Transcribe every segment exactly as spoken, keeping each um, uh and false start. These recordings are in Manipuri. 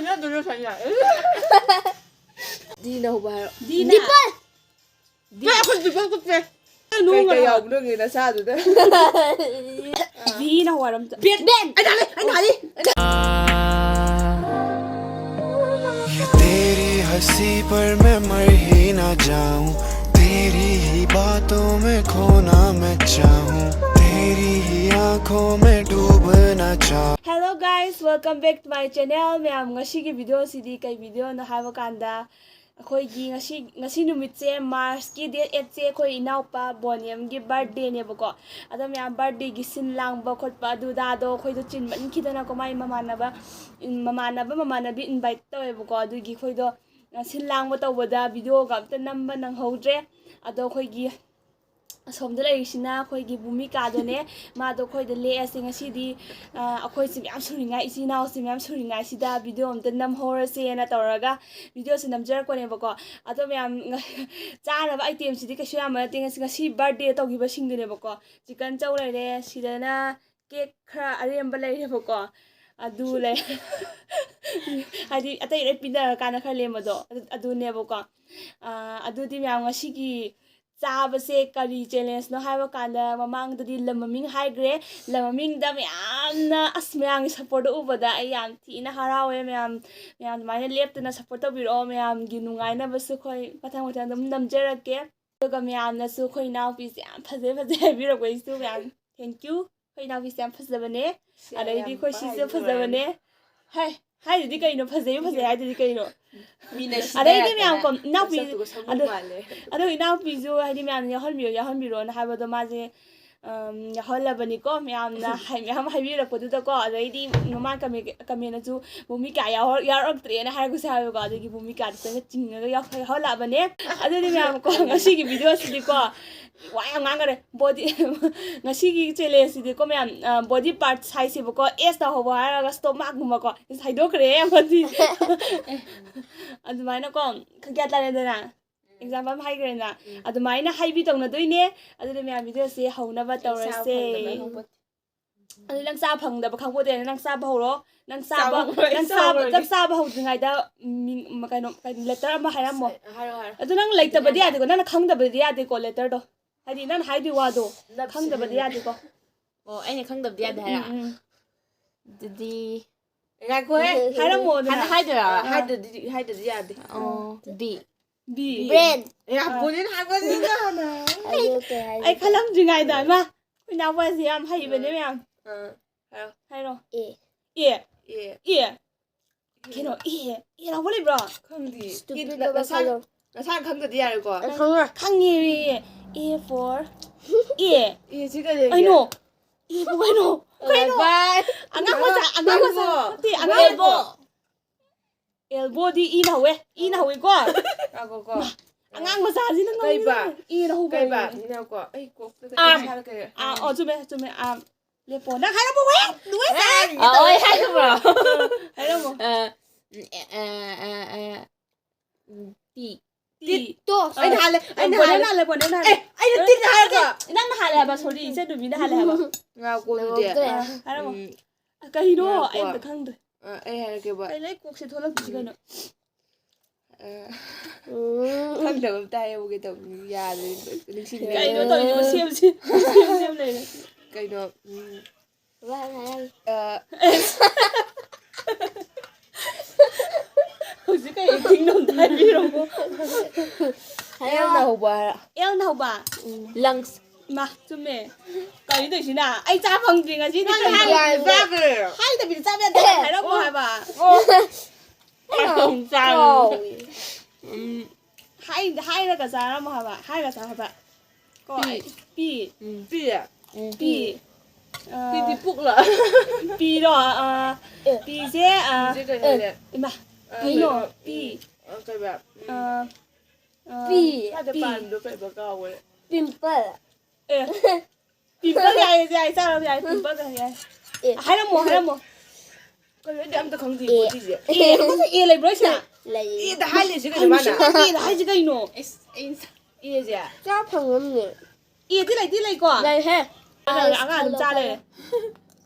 ꯅꯠꯇ꯭ꯔꯣ ꯁꯟꯌꯥ? ꯗꯤꯅ ꯍꯧꯕ ꯍꯥꯏꯔꯣ꯫ ꯗꯤꯅ꯫ ꯗꯤꯄꯜ! ꯗꯤ ꯑꯩꯈꯣꯏ ꯗꯤꯄꯜ ꯀꯨꯞꯄꯦ꯫ ꯀꯩ ꯀꯩ ꯌꯥꯎꯕꯅꯣꯒꯦ ꯅꯆꯥꯗꯨꯗ? ꯗꯤꯅ ꯍꯧꯕ ꯍꯥꯏꯔꯣ ꯑꯝꯇ꯫ ꯕꯦꯟ! ꯑꯩ ꯊꯥꯅꯤ! ꯑꯩ ꯊꯥꯅꯤ! ये तेरी हंसी पर मैं मर ही ना जाऊं, तेरी ही बातों में खोना मैं चाहूं, तेरी ही आंखों में डूबना चाहूं। Hello guys, welcome back to my channel. ꯃꯌꯥꯝ, ꯉꯁꯤꯒꯤ video ꯁꯤꯗꯤ ꯀꯩ video ꯅꯣ ꯍꯥꯏꯕ ꯀꯥꯟꯗ, ꯑꯩꯈꯣꯏꯒꯤ ꯉꯁꯤ, ꯉꯁꯤ ꯅꯨꯃꯤꯠꯁꯦ, March ꯀꯤ date eight ꯁꯦ ꯑꯩꯈꯣꯏ ꯏꯅꯥꯎꯄꯥ ꯕꯣꯅꯤꯌꯝꯒꯤ birthday ꯅꯦꯕꯀꯣ꯫ ꯑꯗꯣ ꯃꯌꯥꯝ, birthday ꯒꯤ ꯁꯤꯟ ꯂꯥꯡꯕ ꯈꯣꯠꯄ ꯑꯗꯨꯗꯥꯗꯣ ꯑꯩꯈꯣꯏꯗꯣ ꯆꯤꯟꯃꯟꯈꯤꯗꯅꯀꯣ, ꯃꯥꯏ ꯃꯃꯥꯟꯅꯕ, ꯏꯟ-, ꯃꯃꯥꯟꯅꯕ ꯃꯃꯥꯟꯅꯕꯤ invite ꯇꯧꯋꯦꯕꯀꯣ꯫ ꯑꯗꯨꯒꯤ ꯑꯩꯈꯣꯏꯗꯣ, ꯑ, ꯁꯤꯟ ꯂꯥꯡꯕ ꯇꯧꯕꯗ video ꯒ ꯑꯝꯇ ꯅꯝꯕ ꯅꯪꯍꯧꯗ꯭ꯔꯦ꯫ ꯑꯗꯣ ꯑꯩꯈꯣꯏꯒꯤ ꯑꯁꯣꯝꯗ ꯂꯩꯔꯤꯁꯤꯅ ꯑꯩꯈꯣꯏꯒꯤ ꯚꯨꯃꯤꯀꯥꯗꯨꯅꯦ꯫ ꯃꯥꯗꯣ ꯑꯩꯈꯣꯏꯗ ꯂꯦꯛꯑꯁꯦ ꯉꯁꯤꯗꯤ, ꯑ, ꯑꯩꯈꯣꯏꯁꯦ ꯃꯌꯥꯝ ꯁꯨꯔꯤꯉꯥꯏ, ꯏꯆꯤꯜ ꯏꯅꯥꯎꯁꯦ ꯃꯌꯥꯝ ꯁꯨꯔꯤꯉꯥꯏꯁꯤꯗ video ꯑꯝꯇ ꯅꯝꯍꯧꯔꯁꯦꯅ ꯇꯧꯔꯒ video ꯁꯦ ꯅꯝꯖꯔꯛꯄꯅꯦꯕꯀꯣ꯫ ꯑꯗꯣ ꯃꯌꯥꯝ, ꯆꯥꯅꯕ item ꯁꯤꯗꯤ ꯀꯩꯁꯨ ꯌꯥꯝꯕ ꯅꯠꯇꯦ꯫ ꯉꯁꯤ, ꯉꯁꯤ birthday ꯇꯧꯈꯤꯕꯁꯤꯡꯗꯨꯅꯦꯕꯀꯣ꯫ Chicken ꯆꯧ ꯂꯩꯔꯦ, ꯁꯤꯗꯅ cake ꯈꯔ ꯑꯔꯦꯝꯕ ꯂꯩꯔꯦꯕꯀꯣ꯫ ꯑꯗꯨ ꯂꯩ꯫ ꯍꯥꯏꯗꯤ ꯑꯇꯩ ꯂꯣꯏ ꯄꯤꯅꯔꯀꯥꯟꯗ ꯈꯔ ꯂꯦꯝꯕꯗꯣ, ꯑꯗꯨ, ꯑꯗꯨꯅꯦꯕꯀꯣ꯫ ꯑ, ꯑꯗꯨꯗꯤ ꯃꯌꯥꯝ, ꯉꯁꯤꯒꯤ ꯆꯥꯕꯁꯦ ꯀꯔꯤ challenge ꯅꯣ ꯍꯥꯏꯕ ꯀꯥꯟꯗ, ꯃꯃꯥꯡꯗꯗꯤ ꯂꯝ ꯃꯃꯤꯡ ꯍꯥꯏꯈ꯭ꯔꯦ꯫ ꯂꯝ ꯃꯃꯤꯡꯗ ꯃꯌꯥꯝꯅ, ꯑꯁ, ꯃꯌꯥꯝꯒꯤ support ꯎꯕꯗ ꯑꯩ ꯌꯥꯝ ꯊꯤꯅ ꯍꯔꯥꯎꯋꯦ꯫ ꯃꯌꯥꯝ, ꯃꯌꯥꯝ ꯑꯗꯨꯃꯥꯏꯅ ꯂꯦꯞꯇꯅ support ꯇꯧꯕꯤꯔꯛꯑꯣ꯫ ꯃꯌꯥꯝꯒꯤ ꯅꯨꯡꯉꯥꯏꯅꯕꯁꯨ ꯑꯩꯈꯣꯏ ꯃꯊꯪ ꯃꯊꯪ ꯑꯗꯨꯝ ꯅꯝꯖꯔꯛꯀꯦ꯫ ꯑꯗꯨꯒ ꯃꯌꯥꯝꯅꯁꯨ ꯑꯩꯈꯣꯏ ꯏꯅꯥꯎꯄꯤꯁꯦ ꯌꯥꯝ ꯐꯖꯩ ꯐꯖꯩ ꯍꯥꯏꯕꯤꯔꯛꯄꯒꯤꯁꯨ ꯃꯌꯥꯝ thank you꯫ ꯑꯩꯈꯣꯏ ꯏꯅꯥꯎꯄꯤꯁꯦ ꯌꯥꯝ ꯐꯖꯕꯅꯦ꯫ ꯑꯗꯩꯗꯤ ꯑꯩꯈꯣꯏ ꯁꯤꯁꯨ ꯐꯖꯕꯅꯦ꯫ ꯍꯥꯏ, ꯍꯥꯏꯗꯨꯗꯤ ꯀꯩꯅꯣ? ꯐꯖꯩ ꯐꯖꯩ ꯍꯥꯏꯗꯨꯗꯤ ꯀꯩꯅꯣ? ꯑꯗꯩꯗꯤ ꯃꯌꯥꯝ ꯀꯣ-, ꯏꯅꯥꯎꯄꯤ, ꯑꯗꯣ, ꯑꯗꯣ ꯏꯅꯥꯎꯄꯤꯁꯨ ꯍꯥꯏꯗꯤ ꯃꯌꯥꯝꯅ ꯌꯥꯎꯍꯟꯕꯤꯌꯣ, ꯌꯥꯎꯍꯟꯕꯤꯔꯣꯅ ꯍꯥꯏꯕꯗꯣ ꯃꯥꯁꯦ, ꯑꯝ, ꯌꯥꯎꯍꯜꯂꯕꯅꯤꯀꯣ꯫ ꯃꯌꯥꯝꯅ ꯍꯥꯏ-, ꯃꯌꯥꯝ ꯍꯥꯏꯕꯤꯔꯛꯄꯗꯨꯗꯀꯣ꯫ ꯑꯗꯩꯗꯤ ꯃꯃꯥ ꯀꯃꯦꯟ, ꯀꯃꯦꯟꯅꯁꯨ ꯃꯨꯃꯤ ꯀꯌꯥ ꯌꯥꯎꯍꯧ-, ꯌꯥꯎꯔꯛꯇ꯭ꯔꯦꯅ ꯍꯥꯏꯔꯛꯄꯁꯨ ꯌꯥꯎꯋꯦꯕꯀꯣ꯫ ꯑꯗꯒꯤ ꯃꯨꯃꯤ ꯀꯌꯥꯗꯤ ꯆꯪꯉ ꯆꯤꯡꯉꯒ ꯌꯥꯎ-, ꯌꯥꯎꯍꯜꯂꯛꯑꯕꯅꯦ꯫ ꯑꯗꯨꯗꯤ ꯃꯌꯥꯝ ꯀꯣ, ꯉꯁꯤꯒꯤ video ꯁꯤꯗꯤꯀꯣ, ꯋꯥ ꯌꯥꯝ ꯉꯥꯡꯈꯔꯦ꯫ Body, ꯉꯁꯤꯒꯤ challenge ꯁꯤꯗꯤꯀꯣ ꯃꯌꯥꯝ, ꯑ, body parts ꯍꯥꯏꯁꯦꯕꯀꯣ, S ꯇꯧꯍꯧꯕ ꯍꯥꯏꯔꯒ stomach ꯀꯨꯝꯕꯀꯣ꯫ ꯏꯁ, ꯍꯥꯏꯗꯣꯛꯈ꯭ꯔꯦ ꯑꯃꯗꯤ꯫ ꯑꯗꯨꯃꯥꯏꯅꯀꯣ, ꯒ꯭ꯌꯥꯟ ꯇꯥꯔꯦꯗꯅ? Example ꯑꯃ ꯍꯥꯏꯈ꯭ꯔꯦꯅ? ꯑꯗꯨꯃꯥꯏꯅ ꯍꯥꯏꯕꯤ ꯇꯧꯅꯗꯣꯏꯅꯦ꯫ ꯑꯗꯨꯗꯤ ꯃꯌꯥꯝ video ꯁꯦ ꯍꯧꯅꯕ ꯇꯧꯔꯁꯦ꯫ ꯑꯗꯨ ꯅꯪ ꯆꯥꯕ ꯐꯪꯗꯕ ꯈꯪꯄꯣꯠꯇꯦꯅ ꯅꯪ ꯆꯥꯕ ꯍꯧꯔꯣ꯫ ꯅꯪ ꯆꯥꯕ ꯆꯥꯕ ꯍꯧꯔꯣ, ꯑꯩ ꯅꯪ ꯆꯥꯕ ꯆꯥꯕ ꯍꯧꯔꯒꯦ꯫ ꯅꯪ ꯆꯥꯕ ꯍꯧꯗ꯭ꯔꯤꯉꯩꯗ ꯃꯤꯡ ꯀꯩꯅꯣ ꯀꯩꯅꯣ ꯂꯦꯇꯔ ꯑꯃ ꯍꯥꯏꯔꯝꯃꯣ꯫ ꯍꯥꯏꯔꯣ ꯍꯥꯏꯔꯣ꯫ ꯑꯗꯨ ꯅꯪ ꯂꯩꯇꯕꯗꯤ ꯌꯥꯗꯦꯀꯣ, ꯅꯪꯅ ꯈꯪꯗꯕꯗꯤ ꯌꯥꯗꯦꯀꯣ ꯂꯦꯇꯔꯗꯣ꯫ ꯍꯥꯏꯗꯤ ꯅꯪꯅ ꯍꯥꯏꯗꯣꯏ ꯋꯥꯗꯣ ꯅꯞꯁꯤ ꯈꯪꯗꯕꯗꯤ ꯅꯪꯅ꯫ ꯌꯥꯗꯦꯀꯣ꯫ ꯑꯣ, ꯑꯩꯅ ꯈꯪꯗꯕꯗꯤ ꯌꯥꯗꯦ ꯍꯥꯏꯔ꯫ ꯎꯝ, ꯎꯝ꯫ ꯑꯗꯨꯗꯤ ꯉꯥꯏꯈꯣꯍꯦ꯫ ꯍꯥꯏꯔꯝꯃꯣ ꯑꯗꯨꯅ꯫ ꯍꯥꯟꯅ ꯍꯥꯏꯗꯣꯏꯔꯥ? ꯑ, ꯍꯥꯏꯗ꯭ꯔꯗꯤ ꯍꯥꯏꯗ꯭ꯔꯗꯤ ꯌꯥꯗꯦ꯫ ꯑꯣ, ꯕꯤ꯫ ꯕꯤ꯫ ꯕ꯭ꯔꯦꯟ꯫ ꯑꯦ, ꯑꯥ꯫ ꯕ꯭ꯔꯦꯟ ꯍꯥꯏꯕꯅꯤꯅ ꯍꯥꯟꯅ꯫ ꯑꯩ ꯀꯩ ꯍꯥꯏꯒꯦ? ꯑꯩ ꯈꯜꯂꯝꯗ꯭ꯔꯤꯉꯩꯗ ꯏꯃꯥ, ꯑꯩꯈꯣꯏ ꯏꯅꯥꯎꯄꯥꯁꯦ ꯌꯥꯝ ꯍꯩꯕꯅꯦ ꯑꯥ꯫ ꯃꯌꯥꯝ꯫ ꯑꯥ꯫ ꯍꯥꯏꯔꯣ꯫ ꯍꯥꯏꯔꯣ꯫ ꯑꯦ꯫ ꯑꯦ꯫ ꯑꯦ꯫ ꯑꯦ꯫ ꯀꯩꯅꯣ ꯑꯦ? ꯑꯦ ꯂꯥꯎꯕ ꯂꯩꯕ꯭ꯔꯣ? ꯈꯪꯗꯦ꯫ Stupid ꯅ-, number ꯅꯁꯥ-, ꯈꯜꯂꯣ꯫ ꯅꯁꯥꯅ ꯈꯪꯗꯗꯤ ꯌꯥꯔꯦꯀꯣ꯫ ꯑꯩ ꯈꯪꯉꯦ꯫ ꯈꯪꯉꯦ꯫ A for ꯑꯦ꯫ ꯑꯦ ꯁꯤ ꯀꯩ ꯂꯩꯒꯦ? ꯀꯩꯅꯣ? ꯑꯦꯕꯨ ꯀꯩꯅꯣ? ꯀꯩꯅꯣ? ꯕꯥꯏ꯫ ꯑꯉꯥꯡ ꯃꯆꯥ, ꯑꯉꯥꯡ ꯃꯆꯥ꯫ ꯉꯥꯏꯈꯣ꯫ ꯅꯠꯇꯦ, ꯑꯉꯥꯡ ꯑꯦꯜꯕꯣ꯫ ꯑꯦꯜꯕꯣꯗꯤ ꯏꯅ ꯍꯧꯋꯦ꯫ ꯏꯅ ꯍꯧꯋꯦꯀꯣ? ꯉꯥꯏꯈꯣꯀꯣ꯫ ꯃꯥ, ꯑꯉꯥꯡ ꯃꯆꯥꯁꯤꯅ ꯀꯩꯕ? ꯉꯥꯡꯉꯤꯅꯦ꯫ ꯏꯅ ꯍꯧꯕ ꯀꯩꯕ? ꯂꯩꯌꯦ꯫ ꯉꯥꯏꯈꯣꯀꯣ꯫ ꯑꯩ ꯀꯣꯛꯇ ꯑꯥꯔꯝ꯫ ꯀꯩꯅꯣ ꯁꯥꯔ ꯀꯩ-, ꯑꯥ, ꯑꯣ, ꯆꯨꯝꯃꯦ, ꯆꯨꯝꯃꯦ, ꯑꯥꯔꯝ꯫ ꯂꯦꯞꯄꯣ꯫ ꯅꯪ ꯍꯥꯏꯔꯝꯃꯣ, ꯍꯦ! ꯅꯨꯡꯉꯥꯏ ꯆꯥꯔꯅꯤ꯫ ꯑꯥ, ꯑꯣ, ꯑꯩ ꯍꯥꯏꯈ꯭ꯔꯕ꯭ꯔꯣ? ꯍꯥꯏꯔꯝꯃꯣ꯫ ꯑ, ꯎꯝ, ꯑ, ꯑ, ꯑ, ꯑ, ꯎꯝ, ꯇꯤ꯫ ꯇꯤ꯫ ꯇꯣ꯫ ꯑꯩꯅ ꯍꯥꯜꯂꯦ, ꯑꯩꯅ ꯕꯣꯅꯦꯅ ꯍꯥꯜꯂꯦ꯫ ꯍꯥꯜꯂꯦ, ꯕꯣꯅꯦꯅ ꯍꯥꯜꯂꯦ꯫ ꯑꯦ, ꯑꯩꯅ ꯇꯤꯟ ꯍꯥꯏꯔꯒ꯫ ꯅꯠꯇꯦ, ꯅꯪꯅ ꯍꯥꯜꯂꯦ ꯍꯥꯏꯕ, sorry, ꯏꯆꯟ ꯅꯨꯃꯤꯅ ꯍꯥꯜꯂꯦ ꯍꯥꯏꯕ꯫ ꯉꯥꯏꯈꯣ ꯑꯗꯨꯗꯤ꯫ ꯅꯪꯍꯧꯗ꯭ꯔꯦ꯫ ꯑ, ꯍꯥꯏꯔꯝꯃꯣ꯫ ꯎꯝ, ꯀꯩꯅꯣ? ꯉꯥꯏꯈꯣ꯫ ꯑꯩ ꯑꯝꯇ ꯈꯪꯗ꯭ꯔꯦ꯫ ꯑ, ꯑꯩ ꯍꯥꯏꯔꯛꯀꯦꯕ꯫ ꯀꯩꯅꯣ ꯑꯩ ꯀꯣꯛꯁꯦ ꯊꯣꯛꯂꯛꯇ꯭ꯔꯤꯁꯤ ꯀꯩꯅꯣ? ꯑ, ꯎꯝ꯫ ꯈꯪꯗꯕ ꯑꯝꯇ ꯍꯥꯏꯍꯧꯒꯦ ꯇꯧꯕꯅꯤ, ꯌꯥꯗ꯭ꯔꯦ, ꯅꯤꯡꯁꯤꯡꯗ꯭ꯔꯦ꯫ ꯀꯩꯅꯣ ꯇꯧꯔꯤꯁꯤꯕꯣ? ꯁꯦꯝ, ꯁꯦꯝ, ꯁꯦꯝ, ꯁꯦꯝ ꯂꯩꯔꯦ꯫ ꯀꯩꯅꯣ, ꯎꯝ, ꯚꯥꯏ, ꯍꯥꯏꯔꯒꯦ꯫ ꯑ, ꯍꯧꯖꯤꯛ ꯀꯩ acting ꯅꯣ ꯑꯝꯇ ꯍꯥꯏꯕꯤꯔꯝꯃꯣ꯫ ꯍꯥꯏꯔꯣ꯫ ꯑꯦꯜꯅ ꯍꯧꯕ ꯍꯥꯏꯔꯣ꯫ ꯑꯦꯜꯅ ꯍꯧꯕ? ꯎꯝ꯫ ꯂꯪꯁ꯫ ꯏꯃꯥ, ꯆꯨꯝꯃꯦ꯫ ꯀꯔꯤꯅꯣ ꯇꯧꯔꯤꯁꯤꯅ? ꯑꯩ ꯆꯥ ꯐꯪꯗ꯭ꯔꯤ ꯉꯁꯤꯗꯤ ꯅꯪ ꯀꯩꯅꯣ? ꯍꯥꯏꯗ꯭ꯔꯗꯤ ꯆꯥꯕ ꯌꯥꯔꯣꯏ꯫ ꯍꯥꯏꯗꯕꯤꯗ ꯆꯥꯕ ꯌꯥꯗꯦ꯫ ꯑꯦ꯫ ꯍꯥꯏꯔꯝꯃꯣ ꯍꯥꯏꯕ꯫ ꯑꯣ꯫ ꯑꯩꯅ ꯑꯃꯨꯛ ꯆꯥꯔꯦ꯫ ꯀꯥꯎꯏ꯫ ꯎꯝ꯫ ꯍꯥꯏ-, ꯍꯥꯏꯔꯒ ꯆꯥꯔꯝꯃꯣ ꯍꯥꯏꯕ꯫ ꯍꯥꯏꯔꯒ ꯆꯥꯎ ꯍꯥꯏꯕ꯫ ꯀꯣ, ꯄꯤ꯫ ꯑꯩ, ꯄꯤ꯫ ꯎꯝ꯫ ꯄꯤ꯫ ꯎꯝ꯫ ꯄꯤ꯫ ꯑ, ꯄꯤꯗꯤ ꯄꯨꯛꯂꯣ? ꯄꯤꯔꯣ? ꯑ, ꯑꯦ꯫ ꯄꯤꯁꯦ, ꯑ, ꯄꯤꯁꯦ ꯀꯩꯅꯣꯅꯦ? ꯏꯃꯥ, ꯑ, ꯀꯩꯅꯣ? ꯀꯩꯅꯣ, ꯄꯤ꯫ ꯎꯝ, ꯑ, ꯀꯩꯕ? ꯎꯝ꯫ ꯑ, ꯄꯤ꯫ ꯀꯥꯏꯗ ꯄꯤ꯫ ꯄꯥꯟꯕꯅꯣ ꯀꯩꯕ? ꯀꯥꯎꯒ꯭ꯔꯦ꯫ ꯄꯤꯝꯄꯜ꯫ ꯑꯦ꯫ ꯄꯤꯝꯄꯜ ꯌꯥꯏꯌꯦ, ꯌꯥꯏꯌꯦ, ꯆꯥꯔꯣ, ꯌꯥꯏꯌꯦ, ꯄꯤꯝꯄꯜ ꯌꯥꯏꯌꯦ꯫ ꯑꯦ꯫ ꯍꯥꯏꯔꯝꯃꯣ, ꯍꯥꯏꯔꯝꯃꯣ꯫ ꯀꯩꯅꯣ ꯑꯩꯗꯤ ꯑꯝꯇ ꯈꯪꯗꯦ ꯑꯦ꯫ ꯄꯣꯠꯁꯤꯁꯦ꯫ ꯑꯦ, ꯑꯃꯁꯨ ꯑꯦ ꯂꯩꯕ꯭ꯔꯣ ꯁꯤꯗ? ꯂꯩ꯫ ꯑꯦꯗ ꯍꯥꯏ ꯂꯩꯁꯦ ꯀꯩꯅꯣ ꯃꯥꯅ? ꯀꯩꯅꯣ ꯑꯦꯗ ꯍꯥꯏꯁꯦ ꯀꯩꯅꯣ? ꯑꯦꯁ, ꯑꯩ ꯑꯦꯁꯦ? ꯆꯥ ꯐꯪꯉꯝꯅꯦ꯫ ꯑꯦꯗꯤ ꯂꯩꯗꯤ ꯂꯩꯀꯣ? ꯂꯩꯍꯦ꯫ ꯑꯉꯥꯡ ꯑꯗꯨꯝ ꯆꯥ ꯂꯩꯔꯦ꯫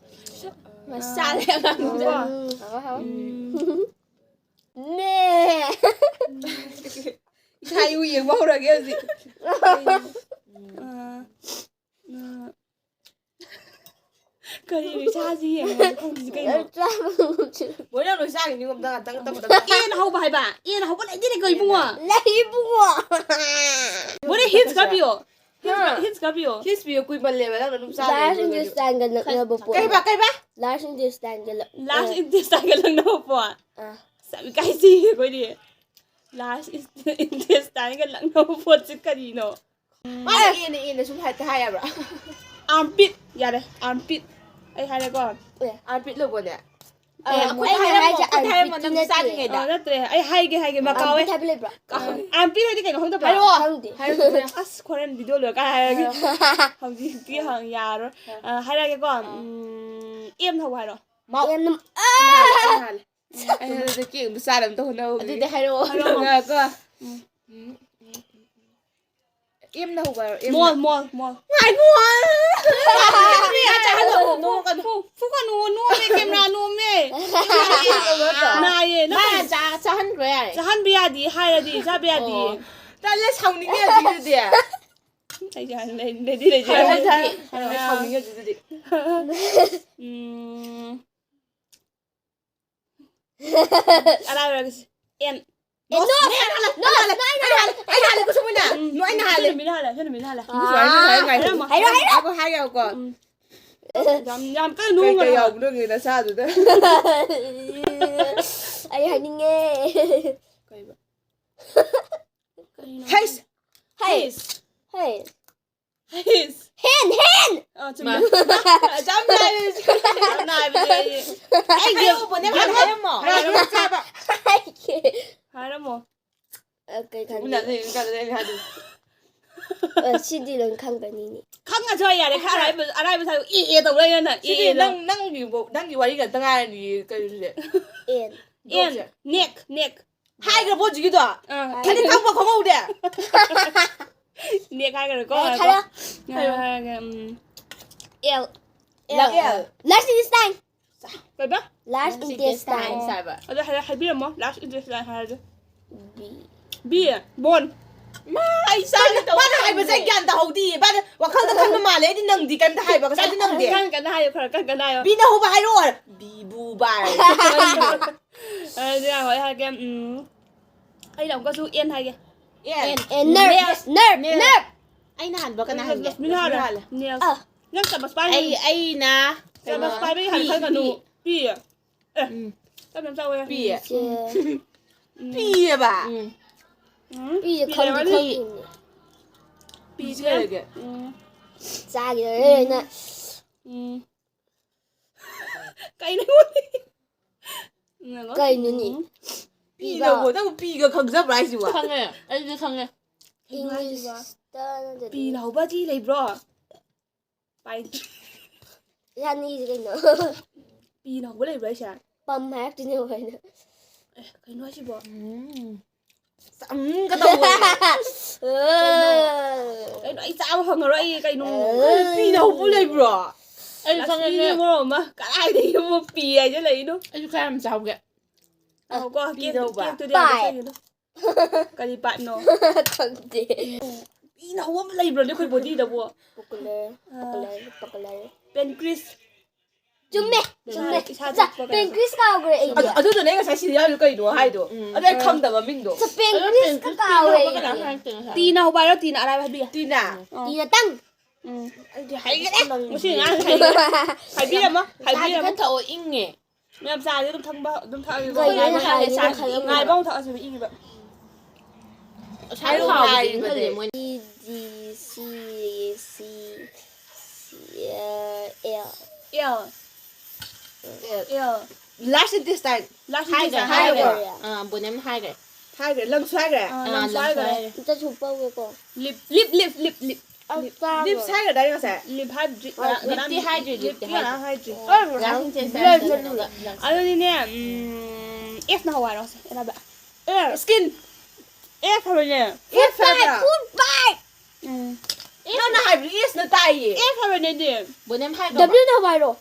ꯃꯆꯥ ꯂꯩ ꯑꯉꯥꯡꯗꯣ꯫ ꯎꯝ꯫ ꯍꯥꯎ, ꯍꯥꯎ꯫ ꯎꯝ꯫ ꯃꯦ꯫ ꯏꯁꯥ ꯏꯎ ꯌꯦꯡꯕ ꯍꯧꯔꯒꯦ ꯍꯧꯖꯤꯛ꯫ ꯑ, ꯑ, ꯀꯔꯤꯅꯣ ꯏꯁꯥꯁꯤ ꯌꯦꯡꯕ ꯈꯪꯗ꯭ꯔꯤꯁꯤ ꯀꯩꯅꯣ? ꯆꯥꯕ ꯉꯝꯗ꯭ꯔꯦ꯫ ꯃꯣꯏꯅ ꯂꯣꯏ ꯆꯥꯈꯤꯅꯤ ꯑꯝꯇ ꯉꯥꯛꯇꯪ ꯇꯞ ꯇꯞꯅ꯫ ꯑꯦꯅ ꯍꯧꯕ ꯍꯥꯏꯕ꯫ ꯑꯦꯅ ꯍꯧꯕ ꯂꯩꯗꯤꯅꯦ ꯀꯩ ꯏꯕꯨꯡꯉꯣ? ꯂꯩ ꯏꯕꯨꯡꯉꯣ꯫ ꯃꯣꯏꯅ hints ꯈꯔ ꯄꯤꯌꯣ꯫ ꯍꯥ꯫ Hints ꯈꯔ ꯄꯤꯌꯣ꯫ Hints ꯄꯤꯌꯣ ꯀꯨꯏꯃꯜꯂꯦꯕ ꯅꯪꯅ ꯑꯗꯨꯝ Last ꯆꯥꯈꯤꯅꯤ꯫ English line-ꯒ ꯅꯛꯅꯕ ꯄꯣꯠ꯫ ꯀꯩꯕ ꯀꯩꯕ? Last English line-ꯒ ꯂꯛ-, Last ꯑ, intestine-ꯒ ꯂꯪꯅꯕ ꯄꯣꯠ꯫ ꯑ. ꯁꯛ ꯏꯀꯥꯏ ꯁꯤꯌꯦ ꯑꯩꯈꯣꯏꯗꯤ꯫ Last intestine-ꯒ ꯂꯪꯅꯕ ꯄꯣꯠꯁꯤ ꯀꯔꯤꯅꯣ? ꯃꯥꯅ ꯑꯦꯅ ꯑꯦꯅ ꯁꯨꯝ ꯍꯦꯛꯇ ꯍꯥꯏ ꯌꯥꯕ꯭ꯔꯥ? Armpit꯫ ꯌꯥꯔꯦ, armpit꯫ ꯑꯩ ꯍꯥꯏꯔꯦꯀꯣ꯫ Armpit ꯂꯧꯕꯅꯦ꯫ ꯑꯦ, ꯑ, ꯈꯨꯠ ꯑꯩꯅ ꯍꯥꯏꯔꯝꯃꯣ, ꯍꯥꯏꯁꯦ ꯈꯨꯠ ꯍꯥꯏꯔꯝꯃꯣ, armpit-ꯇꯤ ꯅꯪ ꯅꯠꯇꯦ꯫ ꯆꯥꯗ꯭ꯔꯤꯉꯩꯗ꯫ ꯑ, ꯅꯠꯇ꯭ꯔꯦ, ꯑꯩ ꯍꯥꯏꯒꯦ, ꯍꯥꯏꯒꯦ, ꯃꯀꯥꯎꯋꯦ꯫ Armpit ꯍꯥꯏꯕ ꯂꯩꯕ꯭ꯔꯣ? ꯑ, armpit ꯍꯥꯏꯗꯤ ꯀꯩꯅꯣ ꯈꯪꯗꯕ꯭ꯔꯣ? ꯍꯥꯏꯔꯛꯑꯣ꯫ ꯈꯪꯗꯦ꯫ ꯍꯥꯏꯔꯛꯑꯣ꯫ ꯑꯁ, ꯍꯣꯔꯦꯟ video ꯂꯣꯏꯔꯀꯥꯟꯗ ꯍꯥꯏꯔꯒꯦ꯫ ꯍꯧꯖꯤꯛꯇꯤ ꯍꯪ ꯌꯥꯔꯣꯏ꯫ ꯑ, ꯍꯥꯏꯔꯛꯑꯒꯦꯀꯣ꯫ ꯎꯝ, M ꯅ ꯍꯧꯕ ꯍꯥꯏꯔꯣ꯫ ꯃꯥꯎ꯫ ꯑꯦꯝ ꯅꯝ-, ꯑꯩꯅ ꯍꯥꯜꯂꯦ, ꯑꯥ! ꯑꯩꯅ ꯍꯥꯜꯂꯦ꯫ ꯑꯩ ꯍꯥꯏꯔꯗꯤ ꯀꯦꯛ ꯑꯝꯇ ꯆꯥꯅꯕ ꯑꯝꯇ ꯍꯣꯠꯅꯍꯧꯒꯦ꯫ ꯑꯗꯨꯗꯤ ꯍꯥꯏꯔꯛꯑꯣ꯫ ꯍꯥꯏꯔꯛꯑꯣ꯫ ꯉꯥꯏꯈꯣ꯫ ꯎꯝ, ꯎꯝ, ꯎꯝ, ꯎꯝ꯫ M ꯅ ꯍꯧꯕ ꯍꯥꯏꯔꯣ, M ꯅ꯫ Mole, mole, mole꯫ ꯉꯥꯏꯈꯣ꯫ ꯐꯨ, ꯐꯨꯒꯅꯨ, ꯅꯣꯝꯃꯦ, camera ꯅꯣꯝꯃꯦ꯫ ꯅꯥꯏꯌꯦ, ꯅꯪ ꯃꯥ ꯀꯩꯅꯣ? ꯆꯥ-, ꯆꯥꯍꯟꯈ꯭ꯔꯣ ꯌꯥꯔꯦ꯫ ꯆꯥꯍꯟꯕ ꯌꯥꯗꯦ ꯍꯥꯏꯔꯗꯤ, ꯆꯥꯕ ꯌꯥꯗꯦ꯫ ꯑꯣ꯫ ꯇꯜꯂꯦ, ꯁꯥꯎꯅꯤꯡꯉꯦ ꯍꯧꯖꯤꯛꯀꯤꯗꯨꯗꯤ꯫ ꯑꯩ ꯌꯥꯔꯦ, ꯂꯩ-, ꯂꯩꯗꯤ ꯂꯩꯖꯔꯦ꯫ ꯍꯥꯏꯔꯣ, ꯍꯥꯏꯔꯣ, ꯍꯥꯏꯔꯣ, ꯁꯥꯎꯅꯤꯡꯉꯦ ꯍꯧꯖꯤꯛꯀꯤꯗꯨꯗꯤ꯫ ꯎꯝ꯫ ꯑꯔꯥꯏꯕꯔꯒꯁꯤ꯫ N꯫ ꯑꯦ, no! ꯑꯩꯅ ꯍꯥꯜꯂꯦ, ꯑꯩꯅ ꯍꯥꯜꯂꯦ, ꯑꯩꯅ ꯍꯥꯜꯂꯦ, ꯑꯩꯅ ꯍꯥꯜꯂꯦ, ꯀꯨꯁꯨꯃꯨꯅ꯫ ꯎꯝ. No, ꯑꯩꯅ ꯍꯥꯜꯂꯦ꯫ ꯁꯤꯅ ꯃꯤꯅ ꯍꯥꯜꯂꯦ, ꯁꯤꯅ ꯃꯤꯅ ꯍꯥꯜꯂꯦ꯫ ꯀꯨꯁꯨꯃꯨꯅ ꯍꯥꯏꯔꯝꯃꯣ꯫ ꯍꯥꯏꯔꯝꯃꯣ꯫ ꯍꯥꯏꯔꯣ, ꯍꯥꯏꯔꯣ꯫ ꯉꯥꯏꯈꯣ, ꯍꯥꯏꯒꯦ, ꯉꯥꯏꯈꯣꯀꯣ꯫ ꯎꯝ. ꯌꯥꯝ, ꯌꯥꯝ ꯀꯟꯅ ꯀꯩ, ꯀꯩ ꯅꯣꯡꯒꯅꯨ꯫ ꯌꯥꯎꯕꯅꯣ ꯌꯦꯡꯒꯦ ꯅꯁꯥꯗꯨꯗ꯫ ꯑꯩ ꯍꯥꯏꯅꯤꯡꯉꯦ꯫ ꯀꯩꯕ? ꯀꯩꯅꯣ? ꯍꯩꯁ! ꯍꯩ꯫ ꯍꯩꯁ! ꯍꯩ꯫ ꯍꯩꯁ! ꯍꯦꯟ, ꯍꯦꯟ! ꯑ, ꯃꯥ꯫ ꯆꯨꯝꯃꯦ꯫ ꯆꯞ ꯅꯥꯏꯔꯦ꯫ ꯆꯞ ꯅꯥꯏꯕꯅꯦ ꯑꯩ꯫ ꯑꯩ ꯍꯥꯏꯔꯛꯑꯣ, ꯕꯣꯅꯦ, ꯍꯥꯟꯅ ꯍꯥꯏꯔꯝꯃꯣ꯫ ꯍꯥꯏꯔꯝꯃꯣ꯫ ꯍꯥꯏꯒꯦ꯫ ꯍꯥꯏꯔꯝꯃꯣ꯫ ꯑ, ꯀꯩ ꯈꯪꯗꯦ꯫ ꯎꯅꯗꯦ, ꯎꯅꯗꯦ, ꯑꯩꯅ ꯍꯥꯏꯗꯣꯏꯅꯦ꯫ ꯑ, ꯁꯤꯗꯤ ꯂꯣꯏ ꯈꯪꯒꯅꯤꯅꯦ꯫ ꯈꯪꯉꯁꯨ ꯌꯥꯔꯦ, ꯈꯔ ꯑꯔꯥꯏꯕ, ꯑꯔꯥꯏꯕ ꯁꯥꯏꯌꯨ꯫ ꯑꯦ, ꯑꯦ ꯇꯧ ꯂꯩ ꯅꯪ꯫ ꯑꯦ, ꯁꯤꯗꯤ ꯑꯦ ꯇꯧ꯫ ꯅꯪ, ꯅꯪꯒꯤ ꯕꯧ-, ꯅꯪꯒꯤ ꯋꯥꯔꯤ ꯉꯥꯛꯇ ꯉꯥꯏꯔꯅꯤ ꯀꯩꯅꯣꯁꯦ꯫ ꯑꯦꯟ꯫ ꯑꯦꯟ, neck, neck꯫ ꯍꯥꯏꯈ꯭ꯔꯕꯣ ꯍꯧꯖꯤꯛꯀꯤꯗꯣ? ꯑꯥ꯫ ꯈꯗꯤ ꯈꯪꯕ ꯈꯪꯍꯧꯗꯦ꯫ Neck ꯍꯥꯏꯈ꯭ꯔꯦꯀꯣ꯫ ꯑꯦ, ꯉꯥꯏꯈꯣ꯫ ꯈꯔ꯫ ꯉꯥꯏꯈꯣ, ꯉꯥꯏꯈꯣ, ꯎꯝ꯫ L꯫ L. L. Last English line. ꯀꯩꯕ? Large intestine. Times ꯍꯥꯏꯕ꯫ ꯑꯗꯨ ꯍꯥꯏꯔ ꯍꯥꯏꯕꯤꯔꯝꯃꯣ, large intestine ꯍꯥꯏꯔꯗꯤ꯫ B. B, bone. ꯃꯥ ꯑꯩ ꯆꯥꯒꯦ ꯇꯧꯕ꯫ ꯃꯥꯅ ꯍꯥꯏꯕꯁꯦ ꯑꯩ ꯒ꯭ꯌꯥꯟ ꯇꯥꯍꯧꯗꯤꯌꯦ꯫ ꯃꯥꯅ ꯋꯥꯈꯜꯗ ꯈꯟꯕ ꯃꯥꯜꯂꯦ꯫ ꯑꯩꯗꯤ ꯅꯪꯗꯤ ꯀꯩꯝꯇ ꯍꯥꯏꯕ꯫ ꯉꯁꯥꯏꯗꯤ ꯅꯪꯗꯤ꯫ ꯀꯟꯅ ꯀꯟꯅ ꯍꯥꯏꯌꯣ, ꯈꯔ ꯀꯟꯅ ꯀꯟꯅ ꯍꯥꯏꯌꯣ꯫ Bꯅ ꯍꯧꯕ ꯍꯥꯏꯔꯛꯑꯣ꯫ Bꯕꯨ ꯕꯥꯔ꯫ ꯑꯗꯨꯗꯤ ꯌꯥꯔꯣꯏ, ꯑꯩ ꯍꯥꯏꯔꯒꯦ꯫ ꯎꯝ, ꯑꯩꯅ ꯑꯃꯨꯛꯀꯁꯨ N ꯍꯥꯏꯒꯦ꯫ N. And nerve. Nails. Nerve. Nails. Nerve. ꯑꯩꯅ ꯍꯥꯟꯕ ꯀꯅꯥ ꯍꯥꯟꯒꯦ? ꯂꯛꯁꯃꯤꯅ ꯍꯥꯜꯂꯦ꯫ ꯍꯥꯜꯂꯦ꯫ Nails. ꯑ. ꯅꯪ ꯆꯥꯃꯁ ꯄꯥꯏꯕ ꯑꯩ ꯑꯩꯅ ꯆꯥꯃꯁ ꯀꯩꯅꯣ, ꯄꯥꯏꯕꯒꯤ ꯍꯥꯟꯅ ꯄꯤ, ꯈꯟꯒꯅꯨ꯫ ꯄꯤ. ꯄꯤ꯫ ꯑꯦ, ꯎꯝ. ꯇꯞꯅ ꯆꯥꯎꯋꯦ꯫ ꯄꯤ. ꯁꯦ. ꯎꯝ. ꯄꯤꯑꯕ꯫ ꯎꯝ. ꯎꯝ. ꯄꯤꯁꯦ ꯄꯤ ꯈꯪꯗꯤ ꯂꯩꯔꯝꯒꯅꯤ꯫ ꯈꯪꯉꯤꯅꯦ꯫ ꯄꯤꯁꯦ ꯀꯩꯗꯧꯔꯒꯦ? ꯎꯝ. ꯆꯥꯈꯤꯗꯧꯔꯦ ꯑꯩꯅ꯫ ꯎꯝ. ꯀꯩꯅꯣ? ꯀꯩꯅꯣꯅꯦ? ꯄꯤꯅꯕꯣ? ꯅꯪ ꯄꯤꯒ ꯈꯪꯖꯕ꯭ꯔꯥ ꯍꯥꯏꯁꯤꯕꯣ? ꯈꯪꯉꯦ, ꯑꯩꯗꯤ ꯈꯪꯉꯦ꯫ ꯀꯩꯅꯣ ꯍꯥꯏꯁꯤꯕꯣ? Englishꯇ ꯅꯠꯇ꯭ꯔꯗꯤ ꯄꯤꯅ ꯍꯧꯕꯗꯤ ꯂꯩꯕ꯭ꯔꯣ? ꯄꯥꯏ-, ꯌꯥꯅꯤꯁꯦ ꯀꯩꯅꯣ? ꯄꯤꯅ ꯍꯧꯕ ꯂꯩꯕ꯭ꯔꯣ ꯍꯥꯏꯁꯦ? ꯄꯝ ꯍꯥꯏꯔꯛꯇꯣꯏꯅꯦ ꯑꯩꯈꯣꯏꯅ꯫ ꯑꯦ, ꯀꯩꯅꯣ ꯍꯥꯏꯁꯤꯕꯣ? ꯎꯝ. ꯆꯝꯒ ꯇꯧꯕ꯫ ꯑ. ꯀꯩꯅꯣ, ꯑꯩ ꯆꯥꯕ ꯐꯪꯉꯔꯣꯏ, ꯑꯩ ꯀꯩꯅꯣ? ꯀꯩꯅꯣ, ꯄꯤꯅ ꯍꯧꯕ ꯂꯩꯕ꯭ꯔꯣ? ꯑꯩꯁꯨ ꯂꯛꯁꯃꯤꯅ ꯈꯪꯉꯦ꯫ ꯃꯔꯣꯟ ꯑꯃ, ꯀꯗꯥꯏꯗꯒꯤ ꯑꯃꯨꯛ ꯄꯤ ꯍꯥꯏꯁꯦ ꯂꯩꯅꯣ? ꯑꯩꯁꯨ ꯈꯔ ꯌꯥꯝ ꯆꯥꯎꯒꯦ꯫ ꯑꯍꯣꯀꯣ, ꯀꯦꯛ-, ꯄꯤꯗꯧꯕ꯫ ꯀꯦꯛꯇꯨꯗꯤ ꯄꯥꯏ꯫ ꯌꯥꯝ ꯆꯥꯏꯒꯅꯨ꯫ ꯀꯔꯤ ꯄꯥꯠꯅꯣ? ꯈꯪꯗꯦ꯫ ꯄꯤꯅ ꯍꯧꯕ ꯑꯃ ꯂꯩꯕ꯭ꯔꯣꯅꯦ ꯑꯩꯈꯣꯏ ꯕꯣꯗꯤꯗꯕꯨ? Popular, popular, popular. Pancreas. ꯆꯨꯝꯃꯦ, ꯆꯨꯝꯃꯦ꯫ ꯏꯁꯥꯗ ꯆꯥ, ꯄꯣꯛꯄ pancreas ꯀꯥꯎꯈ꯭ꯔꯦ ꯑꯩꯗꯤ꯫ ꯑꯗꯨ-, ꯑꯗꯨꯗꯨꯅꯦ ꯑꯩ ꯉꯁꯥꯏ ꯁꯤꯗ ꯌꯥꯎꯔꯤꯗꯣ ꯀꯩꯅꯣ ꯍꯥꯏꯗꯣ꯫ ꯑꯗꯣ ꯑꯩ ꯈꯪꯗꯕ ꯃꯤꯡꯗꯣ꯫ ꯆꯥ, pancreas ꯀ ꯀꯥꯎꯔꯦ ꯑꯩꯗꯤ꯫ ꯇꯤꯅ ꯍꯧꯕ ꯍꯥꯏꯔꯣ, ꯇꯤꯅ ꯑꯔꯥꯏꯕ ꯍꯥꯏꯕꯤꯒꯦ꯫ ꯇꯤꯅ꯫ ꯑꯣ꯫ ꯇꯤꯅ ꯇꯪ꯫ ꯎꯝ꯫ ꯑꯩꯗꯤ ꯍꯩꯒꯅꯤ꯫ ꯃꯁꯤ ꯑꯉꯥꯡꯁꯦ ꯍꯩꯒꯅꯤ꯫ ꯍꯥꯏꯕꯤꯔꯝꯃꯣ, ꯆꯥꯁꯦ ꯍꯥꯏꯕꯤꯔꯝꯃꯣ꯫ ꯈꯔ ꯊꯛꯑꯣ, ꯏꯪꯉꯦ꯫ ꯃꯌꯥꯝ ꯆꯥꯁꯦ ꯑꯗꯨꯝ ꯊꯪꯕ, ꯑꯗꯨꯝ ꯊꯛꯑꯒꯦꯀꯣ꯫ ꯀꯩꯅꯣ ꯑꯩꯅ ꯉꯥꯏꯕ ꯍꯥꯏꯒꯦ ꯆꯥꯁꯦ꯫ ꯈꯜꯂꯝꯕ? ꯉꯥꯏꯕ ꯑꯃꯨꯛ ꯊꯛꯑꯁꯦꯕ, ꯏꯪꯉꯤꯕ꯫ ꯍꯥꯏꯔꯛꯑꯣ, ꯍꯥꯏꯔꯛꯑꯣ, ꯏꯪꯍꯜꯂꯦ ꯃꯣꯏꯅ꯫ D, C, C, C, L. L. L. Large intestine. Large ꯍꯥꯏꯈ꯭ꯔꯦ, intestine ꯍꯥꯏꯈ꯭ꯔꯦ꯫ ꯍꯥꯏꯈ꯭ꯔꯦ꯫ ꯑꯥ, ꯕꯣꯅꯦꯝ ꯍꯥꯏꯈ꯭ꯔꯦ꯫ ꯍꯥꯏꯈ꯭ꯔꯦ, ꯂꯪꯁꯨ ꯍꯥꯏꯈ꯭ꯔꯦ꯫ ꯑꯥ, ꯑꯥ, ꯂꯪꯁꯨ ꯂꯪꯁꯨ ꯍꯥꯏꯈ꯭ꯔꯦ꯫ ꯍꯥꯏꯈ꯭ꯔꯦ꯫ ꯑꯝꯇ ꯁꯨꯝ ꯄꯧꯒꯦꯀꯣ꯫ Lip, lip, lip, lip, lip. ꯑ, ꯆꯥꯕ꯭ꯔꯣ? Lips ꯍꯥꯏꯈ꯭ꯔꯗꯥꯏꯅꯦ ꯉꯁꯥꯏ? Lip ꯍꯥꯏꯗ꯭ꯔꯤ, ꯑ, lipꯇꯤ ꯉꯔꯥꯡ ꯍꯥꯏꯗ꯭ꯔꯤ, lipꯇꯤ lipꯇꯤ ꯉꯔꯥꯡ ꯍꯥꯏꯗ꯭ꯔꯤ꯫ ꯍꯥꯏꯗ꯭ꯔꯤ꯫ Large intestine ꯀꯩꯅꯣꯒ ꯂꯪꯁ꯫ ꯑꯗꯨꯗꯤꯅꯦ, ꯎꯝ, Sꯅ ꯍꯧ ꯍꯥꯏꯔꯣ, ꯁꯦ, ꯑꯦꯔꯥꯕ꯫ Skin. S ꯍꯥꯏꯕꯅꯦ꯫ S ꯍꯥꯏꯕ꯭ꯔꯥ? Food fight. ꯎꯝ. ꯅꯪꯅ ꯍꯥꯏꯕꯗꯤ Sꯅ ꯇꯥꯏꯌꯦ꯫ S ꯍꯥꯏꯕꯅꯦꯗꯤ꯫ ꯕꯣꯅꯦꯝ ꯍꯥꯏꯈ꯭ꯔꯣ? W ꯅ ꯍꯧꯕ ꯍꯥꯏꯔꯣ꯫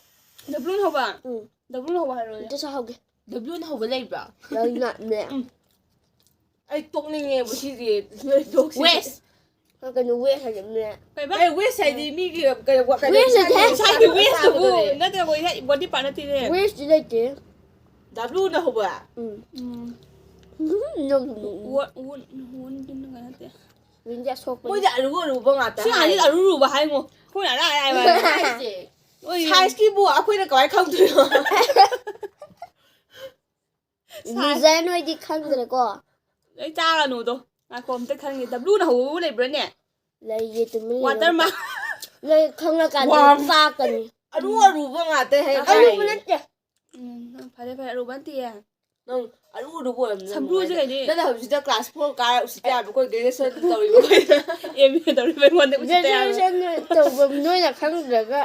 W ꯅ ꯍꯧꯕ꯫ ꯎꯝ. ꯗꯕ꯭ꯂꯤꯎꯅ ꯍꯧꯕ ꯍꯥꯏꯔꯣ꯫ ꯑꯝꯇ ꯁꯥꯍꯧꯒꯦ꯫ ꯗꯕ꯭ꯂꯤꯎꯅ ꯍꯧꯕ ꯂꯩꯕ꯭ꯔꯣ? ꯂꯩꯅ ꯃꯦ꯫ ꯎꯝ꯫ ꯑꯩ ꯇꯣꯛꯅꯤꯡꯉꯦꯕ ꯁꯤꯁꯦ, ꯅꯣꯏ ꯇꯣꯛꯁꯤ꯫ ꯋꯦꯁ꯫ ꯀꯩꯅꯣ ꯋꯦꯁ ꯍꯥꯏꯁꯦ ꯃꯦ꯫ ꯀꯩꯕ? ꯑꯦ, ꯋꯦꯁ ꯍꯥꯏꯗꯤ ꯃꯤꯒꯤ ꯀꯩꯅꯣ, ꯀꯩꯅꯣ ꯋꯦꯁ ꯅꯠꯇꯦ꯫ ꯏꯁꯥꯒꯤ ꯏꯁꯥꯒꯤ ꯋꯦꯁꯇꯨꯕꯨ ꯆꯥꯕꯗꯨꯅꯦ꯫ ꯅꯠꯇ꯭ꯔꯒ ꯏꯁꯥ ꯕꯣꯗꯤ ꯄꯥꯔꯠ ꯅꯠꯇꯦꯅꯦ꯫ ꯋꯦꯁꯇꯤ ꯂꯩꯇꯦ꯫ ꯗꯕ꯭ꯂꯤꯎꯅ ꯍꯧꯕ꯫ ꯎꯝ꯫ ꯎꯝ꯫ ꯅꯪ ꯋꯣꯟ, ꯋꯣꯟ, ꯋꯣꯟ ꯀꯩꯅꯣ ꯅꯠꯇꯦ꯫ ꯋꯤꯟꯗꯤ ꯑꯁꯣꯛꯄꯅꯤ꯫ ꯃꯣꯏꯗꯤ ꯑꯔꯨ ꯑꯔꯨꯕ ꯉꯥꯛꯇ ꯁꯤ ꯍꯥꯏ꯫ ꯑꯉꯥꯡꯁꯤꯗꯤ ꯑꯔꯨ ꯑꯔꯨꯕ ꯍꯥꯏꯉꯣ꯫ ꯑꯩꯈꯣꯏꯅ ꯑꯔꯥꯏ ꯑꯔꯥꯏꯕ ꯍꯥꯏ꯫ ꯍꯥꯏꯁꯦ꯫ ꯍꯣꯏ꯫ ꯁꯥꯏꯟꯁꯀꯤꯕꯨ ꯑꯩꯈꯣꯏꯅ ꯀꯃꯥꯏꯅ ꯈꯪꯗꯣꯏꯅꯣ? ꯁꯥꯏ-, ꯂꯨꯖꯔ ꯅꯣꯏꯗꯤ ꯈꯪꯗ꯭ꯔꯦꯀꯣ? ꯑꯩ ꯆꯥꯒꯅꯨꯗꯣ꯫ ꯉꯥꯏꯈꯣ, ꯑꯝꯇ ꯈꯪꯒꯦ꯫ ꯗꯕ꯭ꯂꯤꯎꯅ ꯍꯧꯕꯕꯨ ꯂꯩꯕ꯭ꯔꯥꯅꯦ? ꯂꯩꯌꯦ, ꯇꯨꯃꯤꯟ ꯂꯩꯌꯣ꯫ ꯋꯥꯇꯔ ꯃꯥ-, ꯅꯣꯏ ꯈꯪꯉꯀꯥꯟꯗ ꯋꯥ-, ꯆꯥꯛꯀꯅꯤ꯫ ꯑꯔꯨ ꯑꯔꯨꯕ ꯉꯥꯛꯇ ꯍꯦꯛ ꯑꯔꯨꯕ ꯍꯥꯏꯌꯦ꯫ ꯅꯠꯇꯦ꯫ ꯎꯝ, ꯐꯔꯦ, ꯐꯔꯦ, ꯑꯔꯨꯕ ꯅꯠꯇꯦꯌꯦ꯫ ꯅꯪ ꯑꯔꯨ ꯑꯔꯨꯕ ꯑꯣꯏꯔꯝꯅꯤ ꯅꯪ ꯁꯝꯕ꯭ꯔꯨꯁꯦ ꯅꯨꯡꯉꯥꯏꯅ꯫ ꯀꯩꯗꯤ? ꯅꯪꯅ ꯍꯧꯖꯤꯛꯇ class four ꯀꯥꯔ ꯎꯁꯤꯠꯇ ꯌꯥꯕ ꯑꯩꯈꯣꯏ graduation ꯇꯧꯔꯤꯕ ꯑꯩꯈꯣꯏꯅ꯫ ꯑꯦꯝ ꯑꯦ ꯇꯧꯔꯤꯕ ꯑꯩꯉꯣꯟꯗ ꯎꯁꯤꯠꯇ ꯌꯥꯕ꯫ Graduation ꯇꯧꯕ ꯅꯣꯏꯅ ꯈꯪꯗ꯭ꯔꯒ꯫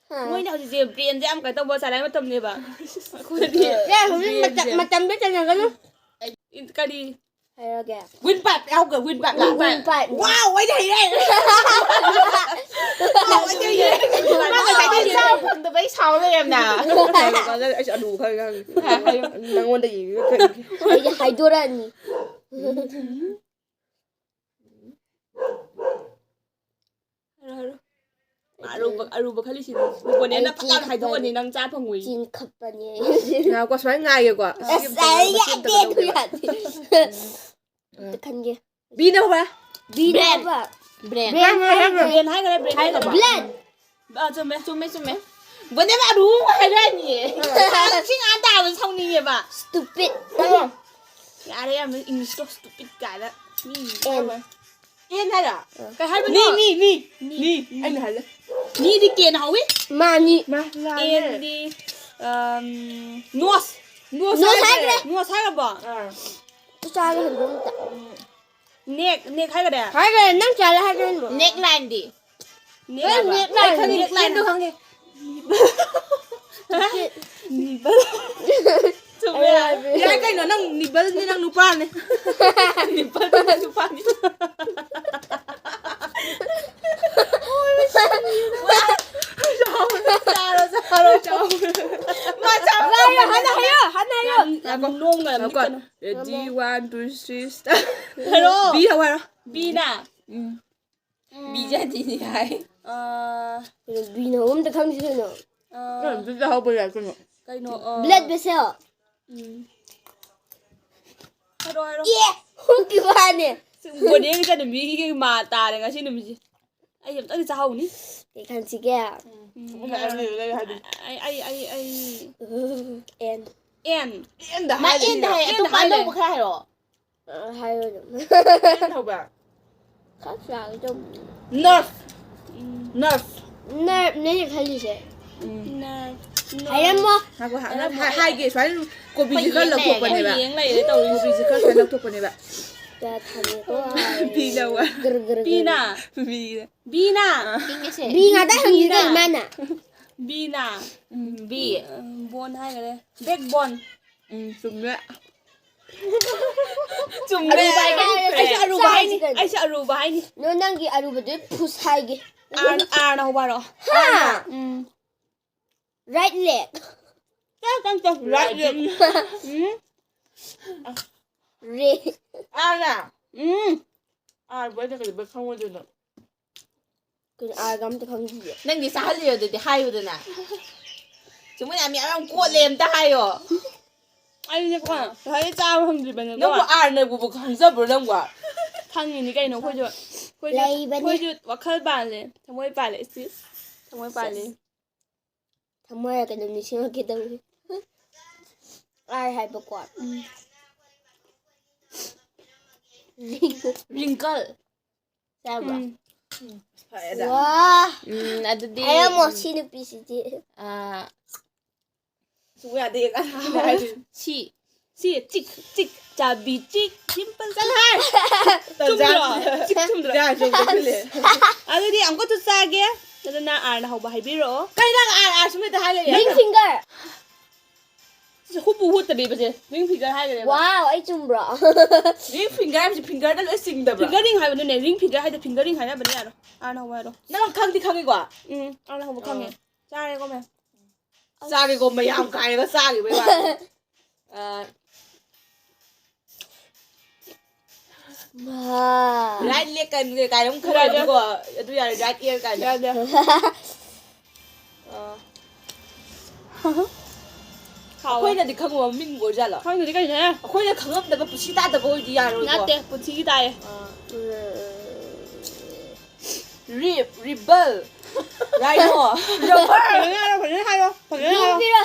ꯍꯥ? ꯃꯣꯏꯅ ꯍꯧꯖꯤꯛꯁꯦ brainꯁꯦ ꯌꯥꯝ ꯀꯩꯅꯣ ꯇꯧꯕ ꯆꯂꯥꯏ ꯃꯇꯝꯅꯦꯕ꯫ ꯑꯩꯈꯣꯏꯗꯤ ꯑꯦ, ꯍꯧꯖꯤꯛ ꯃꯇꯝ-, brainꯁꯦ ꯃꯇꯝꯗ ꯆꯪꯉꯒꯅꯨ꯫ ꯀꯔꯤ? ꯍꯥꯏꯔꯒꯦ꯫ Windpipe ꯌꯥꯎꯒ windpipe ꯂꯥ? Windpipe꯫ Wow, ꯑꯩꯗꯤ ꯍꯩꯔꯦ꯫ Wow, ꯑꯩꯗꯤ ꯍꯩꯔꯦ꯫ ꯃꯥ ꯉꯁꯥꯏꯗꯩ ꯆꯥꯕ ꯐꯪꯗꯕꯩ ꯁꯥꯎ ꯂꯩꯔꯝꯅꯦ꯫ ꯑꯩꯁꯨ ꯑꯂꯨ ꯈꯔ ꯈꯪꯉꯦ꯫ ꯍꯥꯏꯌꯣ꯫ ꯅꯪꯉꯣꯟꯗ ꯌꯦꯡꯉꯒ ꯈꯪꯉꯦ꯫ ꯑꯩꯗꯤ ꯍꯥꯏꯗꯣꯔꯛꯑꯅꯤ꯫ ꯍꯥꯏꯔꯣ, ꯍꯥꯏꯔꯣ꯫ ꯑꯔꯨꯕ, ꯑꯔꯨꯕ ꯈꯜꯂꯤꯁꯤꯗꯤ꯫ ꯅꯕꯣꯅꯦꯅ ꯑꯩ ꯐꯠ ꯂꯥꯎꯅ ꯆꯤꯟ ꯍꯥꯏꯗꯣꯛꯑꯅꯤ, ꯈꯞꯄꯅꯤ꯫ ꯅꯪ ꯆꯥ ꯐꯪꯉꯣꯏꯌꯦ꯫ ꯆꯤꯟ ꯈꯞꯄꯅꯤ ꯑꯩ꯫ ꯉꯥꯏꯈꯣꯀꯣ, ꯁꯨꯃꯥꯏꯅ ꯉꯥꯏꯒꯦꯀꯣ꯫ ꯑꯁ, ꯁꯤ ꯑꯝꯇ ꯑꯩ ꯇꯧꯗꯕ, ꯁꯤ ꯑꯝꯇ ꯌꯥꯗꯦ, ꯑꯗꯨ ꯇꯧꯗꯕ꯫ ꯌꯥꯗꯦ꯫ ꯑꯝꯇ ꯈꯟꯒꯦ꯫ ꯕꯤꯅ ꯍꯧꯕ꯫ ꯕꯤꯅ ꯕ꯭ꯔꯦꯟ꯫ ꯍꯧꯕ꯫ ꯕ꯭ꯔꯦꯟ꯫ ꯕ꯭ꯔꯦꯟ ꯍꯥꯏꯈ꯭ꯔꯦ, ꯕ꯭ꯔꯦꯟ ꯍꯥꯏꯈ꯭ꯔꯕꯣ? Blood꯫ ꯑ, ꯆꯨꯝꯃꯦ꯫ ꯆꯨꯝꯃꯦ, ꯆꯨꯝꯃꯦ꯫ ꯕꯣꯅꯦ ꯃꯥ ꯑꯗꯨꯝ ꯍꯥꯏꯔꯛꯑꯅꯤꯌꯦ꯫ ꯁꯤ ꯉꯥ ꯇꯥꯕ ꯁꯥꯎꯅꯤꯡꯉꯦꯕ꯫ Stupid꯫ ꯍꯥꯏꯔꯣ꯫ ꯌꯥꯔꯦ, ꯌꯥꯝꯅ Englishꯇꯣ stupid ꯀꯥꯏꯅ꯫ Me and. ꯑꯦꯟ ꯍꯥꯏꯔꯣ? ꯀꯩ ꯍꯥꯏꯕꯅꯣ? ꯅꯤ, ꯅꯤ, ꯅꯤ, ꯅꯤ꯫ ꯅꯤ꯫ ꯑꯩꯅ ꯍꯜꯂꯦ꯫ ꯅꯤꯗꯤ ꯀꯦꯅ ꯍꯧꯏ꯫ ꯃꯥꯅꯤ꯫ ꯃꯥ, ꯂꯥꯜꯂꯦ꯫ ꯑꯦꯟꯗꯤ, ꯑꯝ, nose꯫ Nose nose ꯍꯥꯏꯈ꯭ꯔꯦ꯫ ꯍꯥꯏꯈ꯭ꯔꯦ꯫ Nose ꯍꯥꯏꯈ꯭ꯔꯕꯣ? ꯑꯥ꯫ ꯆꯥꯒꯦ ꯍꯧꯖꯤꯛ ꯑꯝꯇ꯫ Neck, neck ꯍꯥꯏꯈ꯭ꯔꯦ? ꯍꯥꯏꯈ꯭ꯔꯦ, ꯅꯪ ꯆꯥꯔꯦ ꯍꯥꯏꯈ꯭ꯔꯦ꯫ Necklineꯗꯤ? Neck ꯅꯪ ꯍꯥꯏꯕ? Neckline, ꯑꯩ ꯈꯪꯉꯦ, neckline꯫ Necklineꯗꯣ ꯈꯪꯉꯦ꯫ ꯅꯤꯕꯜ꯫ ꯆꯨꯝꯃꯦ꯫ ꯑꯩ ꯍꯥꯏꯕ꯫ ꯌꯥꯏ ꯀꯩꯅꯣ, ꯅꯪ ꯅꯤꯕꯜꯅꯦ, ꯅꯪ ꯅꯨꯄꯥꯅꯦ꯫ ꯅꯤꯕꯜꯅꯦ, ꯅꯪ ꯅꯨꯄꯥꯅꯦ꯫ ꯆꯥꯔꯣ, ꯆꯥꯔꯣ, ꯆꯥꯔꯣ꯫ ꯍꯥꯟꯅ ꯍꯥꯏꯌꯣ, ꯍꯥꯟꯅ ꯍꯥꯏꯌꯣ꯫ ꯌꯥꯝ ꯅꯣꯡ ꯉꯥꯏꯔꯝꯅꯤ ꯉꯥꯏꯈꯣ꯫ ꯀꯩꯅꯣ꯫ Ready, one, two, three, start꯫ ꯍꯥꯏꯔꯣ꯫ B ꯍꯧꯔꯣ꯫ Bꯅ꯫ ꯎꯝ꯫ ꯎꯝ꯫ B ꯌꯥꯗꯤꯅꯤ ꯍꯥꯏ꯫ ꯑꯥ꯫ ꯀꯩꯅꯣ, Bꯅ ꯑꯝꯇ ꯈꯪꯗꯦ ꯀꯩꯅꯣ꯫ ꯑꯥ꯫ ꯅꯪ ꯑꯗꯨ ꯆꯥꯍꯧꯕ ꯌꯥꯏ ꯀꯩꯅꯣ꯫ ꯀꯩꯅꯣ, ꯑꯥ꯫ Blood vessel꯫ ꯎꯝ꯫ ꯍꯥꯏꯔꯣ, ꯍꯥꯏꯔꯣ꯫ ꯑꯦ! ꯍꯨꯛꯀꯤ ꯋꯥꯅꯦ꯫ ꯁꯨꯝ ꯕꯣꯔꯗꯤꯡ ꯆꯠꯅ ꯃꯤꯒꯤ ꯃꯥ ꯇꯥꯔꯦ ꯉꯁꯤ ꯅꯨꯃꯤꯠꯁꯦ꯫ ꯑꯩ ꯑꯝꯇꯪꯗꯤ ꯆꯥꯍꯧꯅꯤ꯫ ꯀꯩ ꯈꯟꯁꯤꯒꯦ? ꯎꯝ꯫ ꯑꯩ, ꯑꯩ, ꯑꯩ, ꯑꯩ꯫ N꯫ N꯫ Nꯗ ꯃꯥ ꯍꯥꯏꯔꯤꯁꯦ꯫ Nꯗ ꯍꯥꯏ, Nꯗ ꯑꯇꯣꯞꯄ ꯍꯥꯏꯔꯦ꯫ ꯑꯅꯧꯕ ꯈꯔ ꯍꯥꯏꯔꯛꯑꯣ꯫ ꯑ, ꯍꯥꯏꯔꯣꯏ ꯑꯗꯨꯝ꯫ N ꯍꯧꯕ꯫ ꯈꯔ ꯆꯥꯒꯦ ꯇꯧꯕꯅꯤ꯫ Nerf꯫ ꯎꯝ꯫ Nerf꯫ Nerf ꯅꯦ ꯑꯩꯅ ꯈꯜꯂꯤꯁꯦ꯫ ꯎꯝ꯫ Nerf꯫ ꯍꯥꯏꯔꯝꯃꯣ꯫ ꯉꯥꯏꯈꯣ, ꯍꯥ-, ꯍꯥꯏꯔꯝꯃꯣ꯫ ꯍꯥꯏ-, ꯍꯥꯏꯒꯦ, ꯁꯨꯃꯥꯏꯅ ꯀꯣꯕꯤꯁꯦ ꯈꯔ ꯑꯩꯈꯣꯏ ꯌꯦꯡ ꯂꯩꯔꯦ, ꯂꯧꯊꯣꯛꯄꯅꯦꯕ꯫ ꯑꯩꯈꯣꯏ ꯌꯦꯡ ꯂꯩꯔꯦ ꯇꯧꯔꯤꯁꯦ꯫ ꯀꯣꯕꯤꯁꯦ ꯈꯔ ꯁꯨꯃꯥꯏꯅ ꯂꯧꯊꯣꯛꯄꯅꯦꯕ꯫ ꯌꯥ, ꯊꯝꯃꯦꯀꯣ꯫ ꯕꯤ ꯂꯧꯕ꯫ ꯒ꯭ꯔ, ꯒ꯭ꯔ, ꯒ꯭ꯔ꯫ ꯕꯤꯅ꯫ ꯕꯤ꯫ ꯕꯤꯅ꯫ ꯑꯥ꯫ ꯕꯤ ꯉꯥꯛꯇ ꯍꯪꯉꯤꯗ ꯕꯤꯅ꯫ ꯏꯃꯥꯅ꯫ ꯕꯤꯅ꯫ ꯎꯝ꯫ ꯕꯤ꯫ ꯎꯝ, ꯕꯣꯟ ꯍꯥꯏꯈꯔꯦ꯫ Backbone꯫ ꯎꯝ, ꯆꯨꯝꯃꯦ꯫ ꯆꯨꯝꯃꯦ꯫ ꯑꯔꯨꯕ ꯍꯥꯏꯒꯦ꯫ ꯑꯩꯁꯨ ꯑꯔꯨꯕ ꯍꯥꯏꯅꯤ꯫ ꯆꯥꯏꯁꯤ ꯀꯩꯅꯣ? ꯑꯩꯁꯨ ꯑꯔꯨꯕ ꯍꯥꯏꯅꯤ꯫ ꯅꯣ, ꯅꯪꯒꯤ ꯑꯔꯨꯕꯗꯨ ꯐꯨꯁ ꯍꯥꯏꯒꯦ꯫ R, R ꯅ ꯍꯧꯕ ꯍꯥꯏꯔꯣ꯫ ꯍꯥ? ꯎꯝ꯫ Right leg꯫ ꯇ, ꯇ, ꯇ, right leg꯫ ꯎꯝ꯫ ꯔꯦ꯫ R ꯅ꯫ ꯎꯝ꯫ R ꯕꯨ ꯑꯩꯅ ꯀꯩꯗꯧꯕꯩ ꯈꯪꯉꯣꯏꯗꯣꯏꯅꯣ? ꯀꯩꯅꯣ, R ꯒ ꯑꯝꯇ ꯈꯪꯗꯤꯌꯦ꯫ ꯅꯪꯗꯤ ꯆꯥꯍꯜꯂꯤꯔꯣ ꯑꯗꯨꯗꯤ? ꯍꯥꯏꯌꯨꯗꯅ꯫ ꯆꯨꯝꯃꯤꯅ ꯃꯤ ꯌꯥꯝ ꯀꯣꯠꯂꯦ, ꯑꯝꯇ ꯍꯥꯏꯌꯣ꯫ ꯑꯩꯁꯦꯀꯣ, ꯉꯁꯥꯏꯗꯩ ꯆꯥꯕ ꯐꯪꯗ꯭ꯔꯤꯕꯅꯦꯀꯣ꯫ ꯅꯪꯕꯨ R ꯅꯕꯨ ꯈꯪꯖꯕ꯭ꯔꯣ ꯅꯪꯕꯨ? ꯈꯪꯉꯤꯅꯤ ꯀꯩꯅꯣ, ꯑꯩꯈꯣꯏꯁꯨ, ꯑꯩꯈꯣꯏꯁꯨ, ꯂꯩꯕꯅꯤ꯫ ꯑꯩꯈꯣꯏꯁꯨ ꯋꯥꯈꯜ ꯄꯥꯜꯂꯦ, ꯊꯃꯣꯏ ꯄꯥꯜꯂꯦ, ꯏꯁ, ꯏꯁ, ꯊꯃꯣꯏ ꯄꯥꯜꯂꯦ꯫ ꯁꯦꯁ꯫ ꯊꯃꯣꯏ ꯀꯩꯅꯣ ꯅꯤꯡꯁꯤꯡꯉꯛꯀꯦ ꯇꯧꯔꯤ꯫ R ꯍꯥꯏꯕꯀꯣ꯫ ꯎꯝ꯫ Wrinkle꯫ ꯆꯥꯕ꯭ꯔꯣ? ꯎꯝ꯫ ꯐꯔꯦꯗ꯫ ꯋꯥ! ꯎꯝ, ꯑꯗꯨꯗꯤ, ꯍꯥꯏꯔꯝꯃꯣ, ꯎꯝ, ꯁꯤ ꯅꯨꯄꯤꯁꯤꯗꯤ꯫ ꯑꯥ, ꯁꯨꯡꯌꯥ ꯌꯥꯗꯦ, ꯀꯥꯏꯅ ꯍꯥꯏꯔꯤ꯫ ꯁꯤ꯫ ꯁꯤ, ꯆꯤꯛ, ꯆꯤꯛ, ꯆꯥꯕꯤ, ꯆꯤꯛ, ꯗꯤꯝꯄꯜ꯫ ꯆꯠꯂꯣꯍꯦ! ꯆꯨꯝꯗ꯭ꯔꯣ? ꯆꯤꯛ ꯆꯨꯝꯗ꯭ꯔꯣ? ꯌꯥ, ꯆꯨꯝꯗ꯭ꯔꯣ? ꯆꯨꯝꯃꯦ꯫ ꯑꯗꯨꯗꯤ ꯑꯃꯨꯛꯀꯁꯨ ꯆꯥꯒꯦ꯫ ꯑꯗꯨꯅ R ꯅ ꯍꯧꯕ ꯍꯥꯏꯕꯤꯔꯛꯑꯣ꯫ ꯀꯩ ꯅꯪ R, R ꯁꯨꯝ ꯍꯦꯛꯇ ꯍꯥꯏ ꯂꯩꯔꯦ? Ring finger꯫ ꯁꯤꯁꯦ ꯍꯨꯠꯄꯨ ꯍꯨꯠꯇꯕꯤꯕꯁꯦ, ring finger ꯍꯥꯏꯒꯅꯦꯕ꯫ Wow, ꯑꯩ ꯆꯨꯝꯕ꯭ꯔꯣ? Ring finger ꯍꯥꯏꯕꯁꯤ finger ꯗ ꯂꯣꯏ ꯆꯤꯡꯗꯕ꯭ꯔꯣ? Fingering ꯍꯥꯏꯕꯅꯤꯅꯦ, ring finger ꯍꯥꯏꯗꯤ fingering ꯍꯥꯏꯅꯕꯅꯦ, ꯌꯥꯔꯣ꯫ R ꯅ ꯍꯧꯕ ꯍꯥꯏꯔꯣ꯫ ꯅꯪ ꯈꯪꯗꯤ ꯈꯪꯉꯤꯀꯣ? ꯎꯝ, R ꯅ ꯍꯧꯕ ꯈꯪꯉꯦ꯫ ꯑꯥ꯫ ꯆꯥꯔꯦꯀꯣ, ꯃꯦꯝ꯫ ꯆꯥꯒꯦꯀꯣ, ꯃꯌꯥꯝ ꯀꯥꯏꯔꯒ ꯆꯥꯈꯤꯕꯩ ꯋꯥꯅꯤ꯫ ꯑ, ꯃꯥ꯫ Right leg ꯀꯥꯏꯅ, ꯀꯥꯏꯅ ꯑꯃꯨꯛ ꯈꯜꯂꯛꯑꯗꯤꯀꯣ, ꯑꯗꯨ ꯌꯥꯔꯦ, right ear ꯀꯥꯏꯅ꯫ ꯌꯥꯗꯦ꯫ ꯑ꯫ ꯍꯥꯎꯋꯦ꯫ ꯑꯩꯈꯣꯏꯅꯗꯤ ꯈꯪꯕ ꯃꯃꯤꯡ ꯑꯣꯏꯖꯥꯠꯂꯣ? ꯈꯪꯗ꯭ꯔꯗꯤ ꯀꯩꯅꯣꯍꯦ? ꯑꯩꯈꯣꯏꯅ ꯈꯪꯉꯝꯗꯕ, ꯄꯨꯟꯁꯤ ꯇꯥꯗꯕ ꯑꯣꯏꯗꯤ ꯌꯥꯔꯣꯏꯀꯣ? ꯅꯠꯇꯦ, ꯄꯨꯟꯁꯤꯒꯤ ꯇꯥꯏꯌꯦ꯫ ꯑ꯫ Rib, ribble, rhino, rubber꯫ ꯐꯖꯅ ꯍꯥꯏꯔꯣ, ꯐꯖꯅ ꯍꯥꯏꯔꯣ, ꯐꯖꯅ ꯍꯥꯏꯔꯣ꯫ ꯍꯤꯟ ꯄꯤꯔꯣ꯫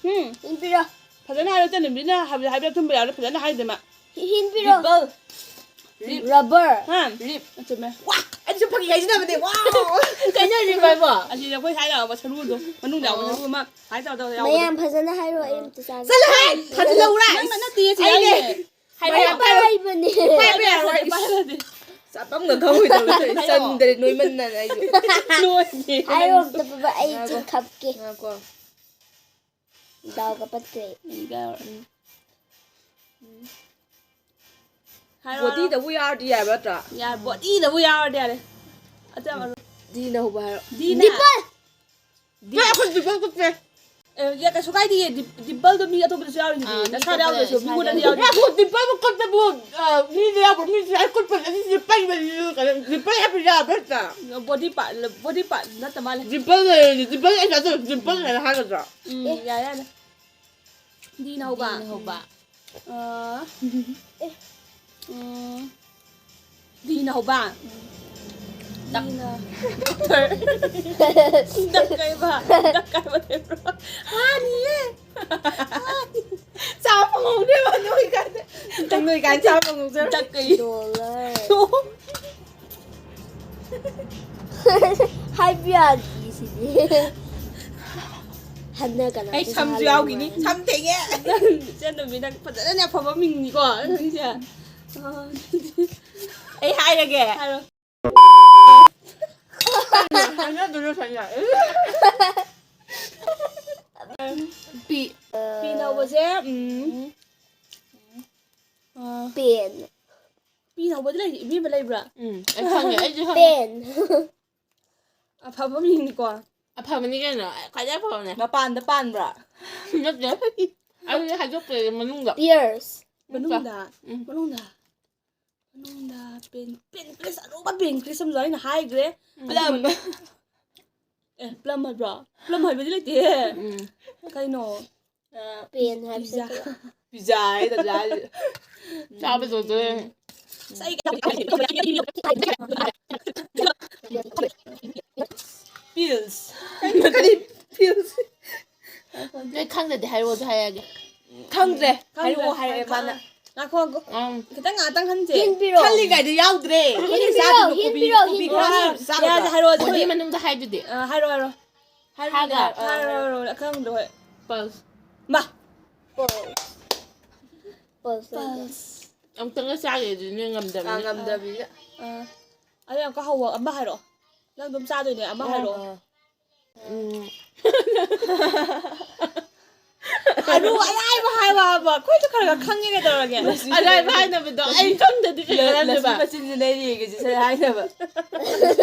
ꯎꯝ꯫ ꯍꯤꯟ ꯄꯤꯔꯣ꯫ ꯐꯖꯅ ꯍꯥꯏꯔꯣ, ꯏꯆꯟ ꯅꯨꯄꯤꯅ ꯍꯥꯏꯕ, ꯍꯥꯏꯕ ꯑꯆꯨꯝꯕ ꯌꯥꯎꯔꯦ, ꯐꯖꯅ ꯍꯥꯏꯗꯦ ꯃꯥ꯫ ꯍꯤ-, ꯍꯤꯟ ꯄꯤꯔꯣ꯫ Ribble꯫ Rib꯫ Rubber꯫ ꯍꯥ? Rib꯫ ꯆꯨꯝꯃꯦ꯫ ꯋꯥ! ꯑꯩꯁꯨ ꯐꯥꯒꯤ ꯍꯥꯏꯖꯤꯟꯅꯕꯅꯦ꯫ ꯋꯥ! ꯀꯩꯅꯣ rib ꯍꯥꯏꯕꯣ? ꯑꯁꯤꯗ ꯑꯩꯈꯣꯏ ꯁꯥꯏꯗ ꯌꯥꯎꯕ ꯁꯔꯨꯗꯣ, ꯃꯅꯨꯡꯗ ꯌꯥꯎꯕ ꯑꯣ꯫ ꯁꯔꯨ ꯑꯃ ꯁꯥꯏꯗ ꯇꯧꯔ ꯌꯥꯎꯕꯗꯣ꯫ ꯃꯌꯥꯝ ꯐꯖꯅ ꯍꯥꯏꯔꯣ, ꯑꯩ ꯑꯝꯇ ꯆꯥꯒꯦ꯫ ꯆꯠꯂꯣꯍꯦ! ꯊꯥꯖꯤꯜꯂꯛꯎꯔꯥ? ꯅꯪꯅ ꯅꯠꯇꯦ, ꯁꯤ ꯑꯩꯅꯦ꯫ ꯍꯥꯏꯔꯛꯑꯣ꯫ ꯃꯌꯥꯝ ꯄꯥꯏꯕꯅꯦ꯫ ꯄꯥꯏꯕ ꯌꯥꯔꯣꯏ꯫ ꯄꯥꯏꯕ ꯌꯥꯗꯦ꯫ ꯆꯥꯐꯝꯒ ꯈꯪꯉꯣꯏꯗꯧꯔꯤ ꯇꯧꯔꯤꯁꯦ꯫ ꯍꯥꯏꯔꯛꯑꯣ꯫ ꯆꯟꯗ꯭ꯔꯦ ꯅꯣꯏꯃꯟꯗꯅ ꯑꯩꯁꯨ꯫ ꯅꯣꯏꯅꯦ꯫ ꯍꯥꯏꯔꯛꯑꯣ ꯑꯝꯇ ꯕꯕꯥ, ꯑꯩ ꯉꯥꯏꯈꯣ꯫ ꯆꯤꯡꯈꯠꯀꯦ꯫ ꯉꯥꯏꯈꯣ꯫ ꯗꯥꯎꯒ ꯄꯠꯇ꯭ꯔꯦ꯫ ꯎꯝ꯫ ꯍꯥꯏꯔꯛꯑꯣ, ꯕꯣꯗꯤꯗꯕꯨ ꯌꯥꯎꯔꯗꯤ ꯌꯥꯏꯕ ꯅꯠꯇ꯭ꯔꯥ? ꯌꯥꯔꯦ, ꯕꯣꯗꯤꯗꯕꯨ ꯌꯥꯎꯔꯗꯤ ꯌꯥꯔꯦ꯫ ꯑꯗꯨ ꯌꯥꯝ ꯑꯔꯨ-, ꯗꯤꯅ ꯍꯧꯕ ꯍꯥꯏꯔꯣ꯫ ꯗꯤꯅ꯫ ꯗꯤꯝꯄꯜ! ꯗꯤ-, ꯅꯪ ꯑꯩꯈꯣꯏ ꯗꯤꯝꯄꯜ ꯀꯨꯞꯄꯦ꯫ ꯑꯦ, ꯌꯥ, ꯀꯩꯁꯨ ꯀꯥꯏꯗꯤꯌꯦ꯫ ꯗꯤꯝ-, ꯗꯤꯝꯄꯜꯗꯣ ꯃꯤ ꯑꯇꯣꯞꯄꯗꯁꯨ ꯌꯥꯎꯔꯤꯗꯨꯗꯤ꯫ ꯑꯥ, ꯃꯤ ꯅꯁꯥꯗ ꯑꯇꯣꯞꯄꯗ ꯌꯥꯎꯗ꯭ꯔꯁꯨ ꯃꯤꯉꯣꯟꯗꯗꯤ ꯌꯥꯎꯔꯤ꯫ ꯌꯥ, ꯗꯤꯝꯄꯜꯕꯨ ꯀꯨꯞꯄꯕꯨ, ꯑ, ꯃꯤꯗ ꯌꯥꯎꯕ ꯃꯤꯁꯦ ꯑꯩ ꯀꯨꯞꯄꯁꯦ ꯑꯁꯤꯁꯦ ꯄꯩꯕꯅꯤ, ꯀꯩꯅꯣ, ꯗꯤꯝꯄꯜ ꯍꯥꯏꯕ ꯌꯥꯕ꯭ꯔꯥ ꯍꯦꯛꯇ? ꯕꯣꯗꯤ ꯄꯥꯔꯠ, ꯕꯣꯗꯤ ꯄꯥꯔꯠ ꯅꯠꯇ ꯃꯥꯜꯂꯦ꯫ ꯗꯤꯝꯄꯜ ꯂꯩꯔꯗꯤ, ꯗꯤꯝꯄꯜ ꯑꯩ ꯅꯠꯇ꯭ꯔꯣ ꯗꯤꯝꯄꯜ ꯍꯥꯏꯅ ꯍꯥꯏꯒꯗ꯭ꯔꯣ? ꯎꯝ, ꯑꯦ꯫ ꯌꯥꯔꯦ, ꯌꯥꯔꯦ꯫ ꯗꯤꯅ ꯍꯧꯕ꯫ ꯗꯤꯅ ꯍꯧꯕ꯫ ꯑ, ꯎꯝ, ꯗꯤꯅ ꯍꯧꯕ꯫ ꯗꯛ-, ꯗꯤꯅ꯫ ꯗꯣꯛꯇꯔ꯫ ꯗꯛ ꯀꯩꯕ? ꯗꯛ ꯀꯥꯏꯕ ꯂꯩꯕ꯭ꯔꯣ? ꯍꯥꯅꯤꯌꯦ꯫ ꯍꯥꯅꯤ꯫ ꯆꯥꯕ ꯐꯪꯍꯧꯗꯦꯕ ꯅꯣꯏ ꯀꯥꯟꯗ꯫ ꯅꯣꯏ ꯀꯥꯟꯗ ꯆꯥꯕ ꯐꯪꯍꯧꯗ꯭ꯔꯦ꯫ ꯗꯛ ꯀꯩ? ꯗꯣꯂꯔ꯫ ꯍꯥꯏꯕ ꯌꯥꯗꯤꯌꯦ ꯁꯤꯗꯤ꯫ ꯍꯟꯗꯛ ꯀꯅꯥ ꯑꯩ ꯄꯩꯁꯥ ꯁꯝꯁꯨ ꯍꯥꯜꯂꯝꯃꯣ ꯌꯥꯎꯈꯤꯅꯤ꯫ ꯍꯥꯏ? ꯁꯝ ꯊꯦꯡꯉꯦ꯫ ꯏꯆꯟ ꯅꯨꯄꯤ, ꯅꯪ ꯐꯖꯅꯅꯦ ꯑꯐꯕ ꯃꯤꯡꯅꯤꯀꯣ ꯅꯪꯒꯤꯁꯦ꯫ ꯑꯩ ꯍꯥꯏꯔꯒꯦ꯫ ꯍꯥꯏꯔꯣ꯫ ꯍꯥꯏꯅꯗꯣꯏꯔꯣ ꯁꯥꯏꯅ? ꯄꯤ꯫ ꯄꯤꯅ ꯍꯧꯕꯁꯦ, ꯎꯝ, ꯑ, ꯄꯦꯟ꯫ ꯄꯤꯅ ꯍꯧꯕꯗꯤ ꯂꯩ, ꯏꯕꯦꯝꯃ ꯂꯩꯕ꯭ꯔꯥ? ꯎꯝ, ꯑꯩ ꯈꯪꯉꯦ, ꯑꯩꯁꯨ ꯈꯪꯉꯦ꯫ ꯄꯦꯟ꯫ ꯑꯐꯕ ꯃꯤꯡꯅꯤꯀꯣ꯫ ꯑꯐꯕꯅꯤ ꯀꯩꯅꯣ, ꯈ꯭ꯋꯥꯏꯗꯩ ꯑꯐꯕꯅꯦ꯫ ꯃꯄꯥꯟꯗ ꯄꯥꯟꯕ꯭ꯔꯥ? ꯅꯠꯇꯦ, ꯑꯩꯗꯤ ꯍꯥꯏꯗꯣꯛꯇ꯭ꯔꯦ ꯃꯅꯨꯡꯗ꯫ Pears. ꯃꯅꯨꯡꯗ ꯎꯝ꯫ ꯃꯅꯨꯡꯗ ꯃꯅꯨꯡꯗ ꯄꯦꯟ ꯄꯦꯟꯀ꯭ꯔꯤꯁ, ꯑꯔꯨꯕ ꯄꯦꯟꯀ꯭ꯔꯤꯁ ꯑꯃꯁꯨ ꯑꯩꯅ ꯍꯥꯏꯈ꯭ꯔꯦ꯫ Plum. ꯑꯦ, plum ꯍꯥꯏꯕ꯭ꯔꯣ? Plum ꯍꯥꯏꯕꯗꯤ ꯂꯩꯇꯦꯍꯦ꯫ ꯎꯝ. ꯀꯩꯅꯣ? Pen ꯍꯥꯏꯕꯁꯦ Pizza. Pizza ꯍꯥꯏꯗ ꯆꯥꯔꯤꯁꯦ꯫ ꯆꯥꯕꯗꯣ ꯑꯗꯨ ꯑꯁ, ꯑꯩ pills. ꯀꯔꯤ pills? ꯅꯣꯏ ꯈꯪꯗ꯭ꯔꯗꯤ ꯍꯥꯏꯔꯛꯑꯣꯁꯨ ꯍꯥꯏꯔꯛꯑꯒꯦ꯫ ꯈꯪꯗ꯭ꯔꯦ꯫ ꯍꯥꯏꯔꯛꯑꯣ ꯍꯥꯏꯔꯛꯑꯦ ꯃꯥꯅ꯫ ꯉꯥꯏꯈꯣ, ꯉꯥꯏꯈꯣ꯫ ꯎꯝ. ꯈꯤꯇꯪ ꯉꯥꯛꯇꯪ ꯍꯟꯁꯦ꯫ Hint ꯄꯤꯔꯛꯑꯣ. ꯈꯜꯂꯤꯉꯩꯗ ꯌꯥꯎꯗ꯭ꯔꯦ꯫ Hint ꯄꯤꯔꯛꯑꯣ, hint ꯄꯤꯔꯛꯑꯣ, hint ꯄꯤꯔꯛꯑꯣ. ꯌꯥꯔꯦ, ꯍꯥꯏꯔꯛꯑꯣ, ꯕꯣꯗꯤ ꯍꯥꯏꯔꯛꯑꯣ꯫ ꯃꯅꯨꯡꯗ ꯍꯥꯏꯗꯨꯗꯤ꯫ ꯑ, ꯍꯥꯏꯔꯣ, ꯍꯥꯏꯔꯣ꯫ ꯍꯥꯏꯔꯒ ꯍꯥꯏꯔꯣ, ꯍꯥꯏꯔꯣ, ꯍꯥꯏꯔꯣ, ꯑꯈꯪꯕꯗꯣ ꯍꯣꯏ꯫ Pulse. ꯃꯥ꯫ Pulse. ꯑꯃꯨꯛꯇꯪꯒ ꯆꯥꯒꯦ ꯑꯗꯨꯗꯤ ꯅꯣꯏ ꯑꯥ, ꯉꯝꯗꯕꯅꯤꯅ꯫ ꯉꯝꯗꯕꯅꯤꯅ꯫ ꯑ, ꯑꯗꯣ ꯌꯥꯝ ꯀꯥ ꯍꯧꯕ ꯑꯃ ꯍꯥꯏꯔꯛꯑꯣ꯫ ꯅꯪ ꯑꯗꯨꯝ ꯆꯥꯗꯣꯏꯅꯦ, ꯑꯃ ꯍꯥꯏꯔꯛꯑꯣ꯫ ꯑꯥ. ꯎꯝ. ꯑꯔꯨ ꯑꯔꯥꯏꯕ ꯍꯥꯏꯕ ꯍꯥꯏꯕ꯫ ꯑꯩꯈꯣꯏꯁꯨ ꯈꯔ ꯈꯔ ꯈꯪꯉꯦ ꯀꯩꯗꯧꯔꯒꯦ? ꯑꯔꯥꯏꯕ ꯍꯥꯏꯅꯕꯗꯣ ꯑꯩ ꯈꯪꯗꯗꯤ ꯀꯩ ꯂꯁꯤ ꯍꯥꯏꯔꯝꯗꯣꯏꯕ? ꯃꯆꯤꯟꯁꯤ ꯂꯩꯔꯤꯒꯦꯁꯤ ꯁꯔ ꯍꯥꯏꯅꯕ꯫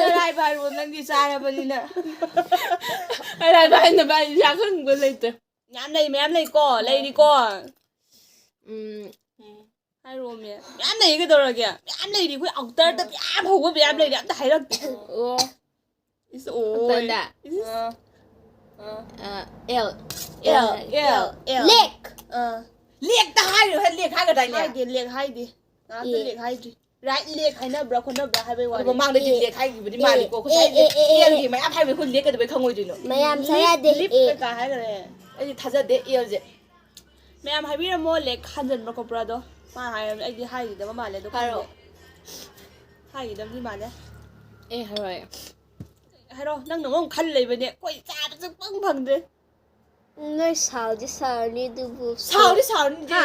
ꯑꯔꯥꯏꯕ ꯍꯥꯏꯔꯣ, ꯅꯪꯗꯤ ꯆꯥꯔꯕꯅꯤꯅ꯫ ꯑꯔꯥꯏꯕ ꯍꯥꯏꯅꯕ ꯑꯩ ꯏꯁꯥ ꯈꯪꯕ ꯂꯩꯇꯦ꯫ ꯃꯌꯥꯝ ꯂꯩ, ꯃꯌꯥꯝ ꯂꯩꯀꯣ, ꯂꯩꯔꯤꯀꯣ꯫ ꯎꯝ. ꯍꯥꯏꯔꯣꯃꯦ꯫ ꯃꯌꯥꯝ ꯂꯩ ꯀꯩꯗꯧꯔꯒꯦ? ꯃꯌꯥꯝ ꯂꯩꯔꯤ, ꯑꯩꯈꯣꯏ ꯑꯥꯎꯇꯔꯗ ꯃꯌꯥꯝ ꯍꯧꯕ ꯃꯌꯥꯝ ꯂꯩꯔꯤ, ꯑꯝꯇ ꯍꯥꯏꯔꯛꯇꯦ꯫ ꯑꯣ. ꯏꯁ, ꯑꯣꯏ꯫ ꯇꯟꯗ. ꯏꯁ꯫ ꯑꯥ, ꯑꯥ. ꯑ, L. L, L. L. Leg. ꯑꯥ. Legꯇ ꯍꯥꯏꯔꯣ, ꯍꯦ, leg ꯍꯥꯏꯒꯗꯥꯏꯅꯦ? ꯍꯥꯏꯗꯦ, leg ꯍꯥꯏꯗꯦ꯫ ꯉꯥꯛꯇ ꯑꯦ. leg ꯍꯥꯏꯗ꯭ꯔꯤ꯫ Right leg ꯍꯥꯏꯅꯕ꯭ꯔꯥ ꯈꯣꯠꯅꯕ꯭ꯔꯥ ꯍꯥꯏꯕꯩ ꯑꯗꯣ ꯋꯥꯅꯤ꯫ ꯃꯃꯥꯡꯗꯗꯤ ꯑꯦ. leg ꯍꯥꯏꯈꯤꯕꯗꯤ ꯑꯦ, ꯃꯥꯜꯂꯤꯀꯣ꯫ ꯑꯦ, ꯉꯁꯥꯏꯗꯤ ꯑꯦ, ꯑꯦ, ꯑꯦ. Lꯒꯤ ꯃꯌꯥꯝ ꯍꯥꯏꯕ ꯑꯩꯈꯣꯏ leg ꯀꯩꯗꯧꯕꯩ ꯈꯪꯉꯣꯏꯗꯣꯏꯅꯣ? ꯃꯌꯥꯝ Lip, ꯁꯌꯥꯗꯦ. lip ꯑꯦ. ꯀꯩꯀꯥ ꯍꯥꯏꯈꯔꯦ꯫ ꯑꯩꯗꯤ ꯊꯥꯖꯗꯦ Lꯁꯦ꯫ ꯃꯌꯥꯝ ꯍꯥꯏꯕꯤꯔꯝꯃꯣ, leg ꯍꯟꯖꯤꯟꯕ꯭ꯔꯥ ꯈꯣꯠꯄ꯭ꯔꯥꯗꯣ꯫ ꯃꯥ ꯍꯥꯏꯔꯕꯅꯤ, ꯑꯩꯗꯤ ꯍꯥꯏꯈꯤꯗꯕ ꯃꯥꯜꯂꯦ ꯑꯗꯣ ꯍꯥꯏꯔꯛꯑꯣ꯫ ꯈꯪꯗꯦ꯫ ꯍꯥꯏꯈꯤꯗꯕꯗꯤ ꯃꯥꯜꯂꯦ꯫ ꯑꯦ, ꯍꯥꯏꯔꯣꯏ꯫ ꯍꯥꯏꯔꯣ, ꯅꯪꯅ ꯑꯃꯨꯛ ꯈꯜ ꯂꯩꯕꯅꯦ꯫ ꯑꯩꯈꯣꯏ ꯆꯥꯕꯁꯨ ꯄꯪ ꯐꯪꯗ꯭ꯔꯦ꯫ ꯅꯣꯏ ꯁꯥꯎꯗꯤ ꯁꯥꯎꯔꯅꯤ ꯑꯗꯨꯕꯨ. ꯁꯥꯎꯗꯤ ꯁꯥꯎꯔꯅꯤ ꯍꯥ?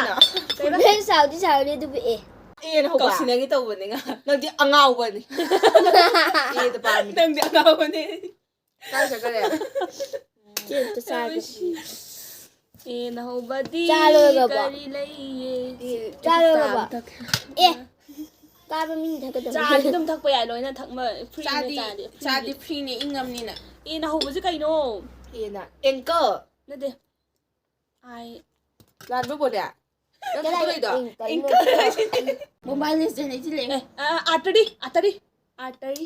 ꯀꯩꯅꯣ꯫ ꯀꯩꯕ? ꯅꯣꯏ ꯁꯥꯎꯗꯤ ꯁꯥꯎꯔꯅꯤ ꯑꯗꯨꯕꯨ ꯑꯦ. Aꯅ ꯍꯧꯕ꯫ ꯀꯧꯁꯤꯟꯅꯒꯦ ꯇꯧꯕꯅꯤ ꯉꯥ꯫ ꯅꯪꯗꯤ ꯑꯉꯥꯎꯕꯅꯤ꯫ Aꯗ ꯄꯥꯝꯃꯤ꯫ ꯅꯪꯗꯤ ꯑꯉꯥꯎꯕꯅꯤ꯫ ꯀꯥꯏ ꯆꯠꯈ꯭ꯔꯦ? ꯆꯦ ꯑꯝꯇ ꯆꯥꯒꯦ. Aꯅ ꯍꯧꯕꯗꯤ ꯆꯥ ꯂꯣꯏꯔꯕꯣ? ꯀꯔꯤ ꯂꯩꯌꯦ? ꯆꯥ ꯂꯣꯏꯔꯕꯣ? ꯑꯦ. ꯀꯥꯕ ꯃꯤꯅ ꯊꯛꯀꯗꯕꯅꯤ꯫ ꯆꯥꯗꯤ ꯑꯗꯨꯝ ꯊꯛꯄ ꯌꯥꯏ, ꯂꯣꯏꯅ ꯊꯛꯃ ꯐ꯭ꯔꯤꯅꯦ ꯆꯥꯗꯤ ꯆꯥꯗꯤ ꯆꯥꯗꯤ ꯐ꯭ꯔꯤꯅꯦ, ꯏꯪꯉꯝꯅꯤꯅ꯫ ꯑꯦꯅ ꯍꯧꯕꯁꯦ ꯀꯩꯅꯣ? ꯑꯦꯅ ꯑꯦꯡꯀꯜ꯫ ꯅꯠꯇꯦ꯫ ꯑꯥꯏ ꯂꯥꯟꯕ ꯕꯣꯂꯦ? ꯅꯪ ꯀꯗꯥꯏꯗ ꯊꯣꯛꯂꯛꯏꯗꯣ? ꯏꯪꯀꯜ? ꯃꯣꯕꯥꯏꯜ ꯂꯦꯖꯦꯟ ꯑꯩꯗꯤ ꯂꯩ꯫ ꯑꯦ ꯑꯥꯔꯇꯔꯤ ꯑꯥꯔꯇꯔꯤ ꯑꯥꯔꯇꯔꯤ꯫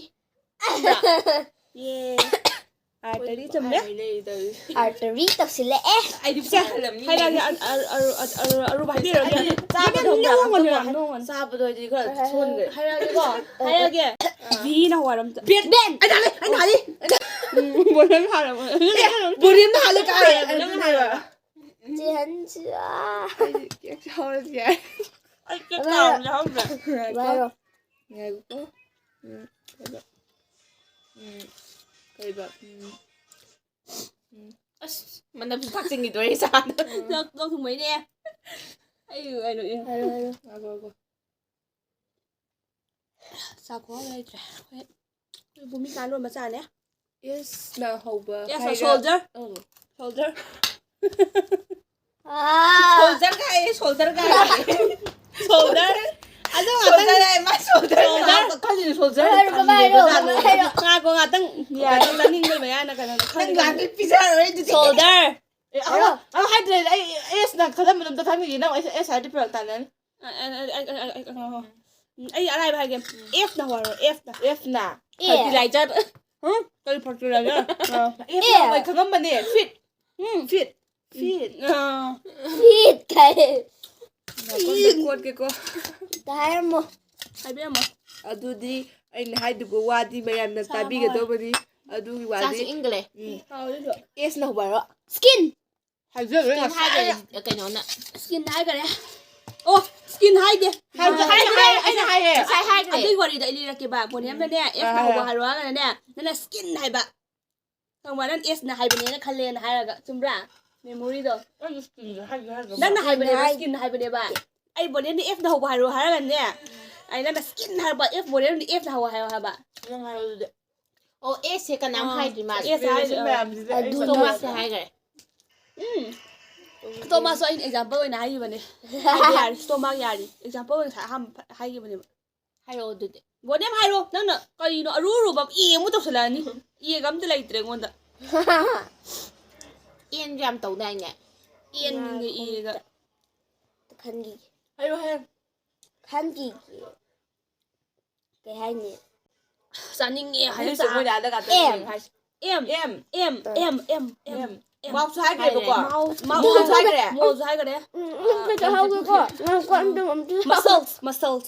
ꯌꯦ꯫ ꯑꯥꯔꯇꯔꯤ ꯆꯨꯝꯃꯦ꯫ ꯑꯥꯔꯇꯔꯤ ꯇꯧꯁꯤꯜꯂꯛꯑꯦ꯫ ꯑꯩꯗꯤ ꯄꯩꯁꯥ ꯍꯜꯂꯝꯅꯤ꯫ ꯍꯥꯏꯔꯛꯑꯒꯦ ꯑꯔꯨꯕ ꯍꯥꯏꯕꯤꯔꯒꯦ꯫ ꯆꯥꯕꯗꯣ ꯍꯥꯏꯗꯤ ꯈꯔ ꯁꯣꯟꯈ꯭ꯔꯦ꯫ ꯍꯥꯏꯔꯛꯑꯒꯦꯀꯣ꯫ ꯍꯥꯏꯔꯛꯑꯒꯦ꯫ ꯚꯤꯅ ꯍꯧꯔꯝ꯫ ꯕꯦꯟ! ꯑꯩ ꯅꯥꯜꯂꯤ! ꯑꯩ ꯅꯥꯜꯂꯤ! ꯕꯣꯂꯦꯝ ꯍꯥꯏꯔꯕ꯫ ꯕꯣꯂꯦꯝꯗ ꯍꯥꯜꯂꯦ ꯀꯥꯏ! ꯑꯗꯨꯅꯦꯕ꯫ ꯆꯦꯍꯟꯁꯤ꯫ ꯑꯩꯗꯤ ꯀꯦꯛ ꯆꯥꯎꯔꯁꯨ ꯌꯥꯏ꯫ ꯑꯩ ꯀꯦꯛ ꯆꯥꯎꯕꯁꯦ ꯍꯧꯗ꯭ꯔꯦ꯫ ꯉꯥꯏꯔꯣ꯫ ꯉꯥꯏꯈꯣ꯫ ꯎꯝ, ꯀꯩꯕ? ꯎꯝ, ꯀꯩꯕ? ꯎꯝ, ꯎꯝ꯫ ꯑꯁ, ꯃꯅꯝꯁꯨ ꯊꯥꯛꯆꯤꯟꯈꯤꯗꯣꯔꯦ ꯏꯁꯥꯗ꯫ ꯅꯪ ꯅꯪ ꯊꯨꯝꯕꯩꯅꯦ꯫ ꯑꯩ ꯀꯩꯅꯣ ꯑꯦ꯫ ꯍꯥꯏꯔꯣ, ꯍꯥꯏꯔꯣ꯫ ꯉꯥꯏꯈꯣ, ꯉꯥꯏꯈꯣ꯫ ꯆꯥꯛ ꯈꯣꯡ ꯂꯩꯇ꯭ꯔꯦ꯫ ꯑꯩꯈꯣꯏ ꯑꯩꯈꯣꯏ ꯚꯨꯃꯤꯀꯥ ꯂꯣꯟ ꯃꯆꯥꯅꯦ꯫ ꯑꯦꯁꯅ ꯍꯧꯕ ꯑꯦꯁ ꯍꯥꯏꯔ-, ꯁꯣꯜꯖꯔ꯫ ꯎꯝ꯫ ꯁꯣꯜꯖꯔ꯫ ꯑꯥ꯫ ꯁꯣꯜꯖꯔ ꯀꯥꯏ, ꯁꯣꯜꯖꯔ ꯀꯥꯏ꯫ ꯁꯣꯜꯖꯔ꯫ ꯑꯗꯣ ꯉꯥꯛꯇꯪ ꯁꯣꯜꯖꯔ ꯍꯥꯏ, ꯃꯥ ꯁꯣꯜꯖꯔ ꯁꯣꯜꯖꯔ꯫ ꯉꯥꯛꯇ ꯈꯜꯂꯤꯅꯦ, ꯁꯣꯜꯖꯔ ꯍꯥꯏꯔꯣ, ꯀꯃꯥꯏꯅꯣ? ꯈꯪꯗꯦ꯫ ꯍꯥꯏꯔꯣ꯫ ꯉꯥꯏꯈꯣ ꯉꯥꯛꯇꯪ꯫ ꯉꯥꯛꯇꯪ ꯆꯥꯅꯤꯡꯕ ꯃꯌꯥꯅ ꯀꯩꯅꯣ ꯅꯪ ꯈꯪꯗꯦ꯫ ꯂꯥꯛꯀꯦ ꯄꯤꯖꯔꯔꯣꯏ ꯑꯗꯨꯗꯤ꯫ ꯁꯣꯜꯖꯔ꯫ ꯑꯦ, ꯑꯃ, ꯑꯃ ꯍꯥꯏꯗ꯭ꯔꯦ, ꯑꯩ ꯑꯦꯁꯅ ꯈꯜꯂꯝꯕꯗꯣ ꯑꯝꯇ ꯈꯪꯅꯤꯡꯉꯤ, ꯅꯪ ꯑꯩꯁ, ꯑꯦꯁ ꯍꯥꯏꯔꯗꯤ ꯐꯔꯛ ꯇꯥꯅꯅꯤ꯫ ꯑ, ꯑ, ꯑ, ꯑ, ꯑ, ꯑ, ꯑ, ꯎꯝ, ꯑꯩ ꯑꯔꯥꯏꯕ ꯍꯥꯏꯒꯦ꯫ ꯑꯦꯐꯅ ꯍꯧꯔꯣ, ꯑꯦꯐꯅ꯫ ꯑꯦꯐꯅ꯫ ꯑꯦ꯫ ꯐꯔꯇꯤꯂꯥꯏꯖꯔ꯫ ꯍꯨꯝ? ꯀꯔꯤ ꯐꯔꯇꯤꯂꯥꯏꯖꯔ? ꯑ, ꯑꯦꯐꯅ ꯍꯧꯕ ꯑꯩ ꯈꯪꯉꯝꯕꯅꯦ, ꯐꯤꯠ, ꯎꯝ꯫ Feet, feet. ꯑ, ꯐꯤꯠ ꯀꯥꯏ꯫ ꯅꯥꯀꯣꯡꯗ ꯀꯣꯠꯀꯦꯀꯣ꯫ ꯑꯝꯇ ꯍꯥꯏꯔꯝꯃꯣ꯫ ꯍꯥꯏꯕꯤꯔꯝꯃꯣ꯫ ꯑꯗꯨꯗꯤ ꯑꯩꯅ ꯍꯥꯏꯗꯨꯕ ꯋꯥꯗꯤ ꯃꯌꯥꯝꯅ ꯁꯥ ꯇꯥꯕꯤꯒꯗꯧꯕꯅꯤ꯫ ꯑꯗꯨꯒꯤ ꯆꯥꯛꯁꯨ ꯋꯥꯗꯤ ꯏꯪꯈ꯭ꯔꯦ꯫ ꯎꯝ꯫ ꯍꯥꯎ, ꯑꯗꯨꯗꯣ꯫ ꯑꯦꯁꯅ ꯍꯧꯕ ꯍꯥꯏꯔꯣ꯫ ꯁ꯭ꯀꯤꯟ꯫ ꯍꯥꯏꯖꯔꯣꯏ ꯁ꯭ꯀꯤꯟ ꯉꯁꯥꯏ꯫ ꯍꯥꯏꯈ꯭ꯔꯦ ꯀꯩꯅꯣꯅ꯫ ꯁ꯭ꯀꯤꯟ ꯍꯥꯏꯈꯔꯦ꯫ ꯑꯣ, ꯁ꯭ꯀꯤꯟ ꯍꯥꯏꯗꯦ꯫ ꯍꯥꯏꯕ-, ꯍꯥꯏꯗꯦ, ꯍꯥꯏꯕ-, ꯍꯥꯏꯗꯦ, ꯑꯩꯅ ꯍꯥꯏꯌꯦ꯫ ꯉꯁꯥꯏ ꯍꯥꯏꯈ꯭ꯔꯦ꯫ ꯑꯗꯨꯒꯤ ꯋꯥꯔꯤꯗꯣ ꯑꯩ ꯂꯤꯔꯛꯀꯦꯕ꯫ ꯕꯣꯅꯤꯌꯝꯅꯅꯦ, ꯑꯦꯐꯅ ꯑꯥ, ꯍꯧꯕ ꯍꯥꯏꯔꯣ꯫ ꯍꯥꯏꯔꯛꯑꯒꯅꯦ, ꯅꯪꯅ ꯁ꯭ꯀꯤꯟ ꯍꯥꯏꯕ꯫ ꯈꯪꯕ꯭ꯔꯥ? ꯅꯪ ꯑꯦꯁꯅ ꯍꯥꯏꯕꯅꯦꯅ ꯈꯜꯂꯦꯅ ꯍꯥꯏꯔꯒ꯫ ꯆꯨꯝꯕ꯭ꯔꯥ? ꯃꯦꯃꯣꯔꯤꯗꯣ꯫ ꯑꯩꯁꯨ ꯁ꯭ꯀꯤꯟꯁꯦ ꯍꯥꯏꯒꯦ ꯍꯥꯏꯗ꯭ꯔꯕ? ꯅꯪꯅ ꯍꯥꯏꯕꯅꯦꯕ, ꯍꯥꯏ- ꯁ꯭ꯀꯤꯟ ꯍꯥꯏꯕꯅꯦꯕ꯫ ꯑꯩ ꯕꯣꯅꯤꯌꯝꯅ ꯑꯦꯐꯅ ꯍꯧꯕ ꯍꯥꯏꯔꯛꯑꯣ ꯍꯥꯏꯔꯒꯅꯦ, ꯑꯩ ꯅꯪꯅ ꯁ꯭ꯀꯤꯟ ꯍꯥꯏꯔꯛꯄ, ꯑꯦꯐ ꯕꯣꯅꯤꯌꯝꯅ ꯑꯦꯐꯅ ꯍꯧꯕ ꯍꯥꯏꯔꯛꯑꯣ ꯍꯥꯏꯕ꯫ ꯅꯪ ꯍꯥꯏꯔꯣ ꯑꯗꯨꯗꯤ꯫ ꯑꯣ, ꯑꯦꯁꯁꯦ ꯀꯅꯥꯝ ꯑꯥ, ꯍꯥꯏꯗ꯭ꯔꯤ ꯃꯥꯜꯂꯦ꯫ ꯑꯦꯁ ꯍꯥꯏꯔꯤ, ꯁꯤ ꯑꯥ꯫ ꯃꯌꯥꯝꯁꯤꯗ ꯑꯩ ꯑꯗꯨ ꯃꯇꯝ ꯇꯣꯃꯥꯁꯁꯦ ꯍꯥꯏꯈ꯭ꯔꯦ꯫ ꯎꯝ꯫ ꯇꯣꯃꯥꯁꯁꯨ ꯑꯩꯅ ꯑꯦꯛꯖꯥꯝꯄꯜ ꯑꯣꯏꯅ ꯍꯥꯏꯈꯤꯕꯅꯦ꯫ ꯍꯥꯏꯕ ꯌꯥꯔꯦ, ꯇꯣꯃꯥꯛ ꯌꯥꯔꯤ꯫ ꯑꯦꯛꯖꯥꯝꯄꯜ ꯑꯣꯏꯅ ꯉꯁꯥꯏ ꯑꯍꯥꯟꯕ ꯐ-, ꯍꯥꯏꯈꯤꯕꯅꯦꯕ꯫ ꯍꯥꯏꯔꯛꯑꯣ ꯑꯗꯨꯗꯤ꯫ ꯕꯣꯅꯦꯝ ꯍꯥꯏꯔꯣ, ꯅꯪꯅ ꯀꯔꯤꯅꯣ ꯑꯔꯨ ꯑꯔꯨꯕ ꯑꯦ ꯑꯃꯨꯛ ꯇꯧꯁꯜꯂꯛꯑꯅꯤ꯫ ꯑꯦꯒ ꯑꯝꯇ ꯂꯩꯇ꯭ꯔꯦ ꯑꯩꯉꯣꯟꯗ꯫ ꯑꯦꯟꯁꯨ ꯌꯥꯝ ꯇꯧꯗꯥꯏꯅꯦ? ꯑꯦꯟꯒ ꯑꯦꯒ꯫ ꯈꯟꯈꯤꯒꯦ꯫ ꯍꯥꯏꯔꯣ ꯍꯥꯏꯔꯣ꯫ ꯈꯟꯈꯤꯒꯦ꯫ ꯀꯩ ꯍꯥꯏꯅꯤ? ꯆꯥꯅꯤꯡꯉꯦ ꯍꯥꯏꯕ ꯍꯧꯖꯤꯛꯁꯦ ꯃꯣꯏꯗ ꯑꯥꯗ ꯉꯥꯛꯇ ꯑꯦꯝ꯫ ꯌꯦꯡ ꯍꯥꯏꯁꯦ꯫ ꯑꯦꯝ ꯑꯦꯝ꯫ ꯑꯦꯝ ꯑꯦꯝ ꯑꯦꯝ ꯑꯦꯝ ꯃꯥꯎꯁꯨ ꯍꯥꯏꯈ꯭ꯔꯦꯕꯀꯣ꯫ ꯃꯥꯎꯁ ꯃꯥꯎꯁ ꯍꯥꯏꯈ꯭ꯔꯦ꯫ ꯃꯥꯎꯁ ꯍꯥꯏꯈ꯭ꯔꯦ꯫ ꯎꯝ, ꯎꯝ, ꯀꯩꯁꯨ ꯍꯧꯒꯦꯀꯣ꯫ ꯉꯥꯏꯈꯣꯀꯣ, ꯑꯝꯇ, ꯑꯝꯇ. Muscles, muscles.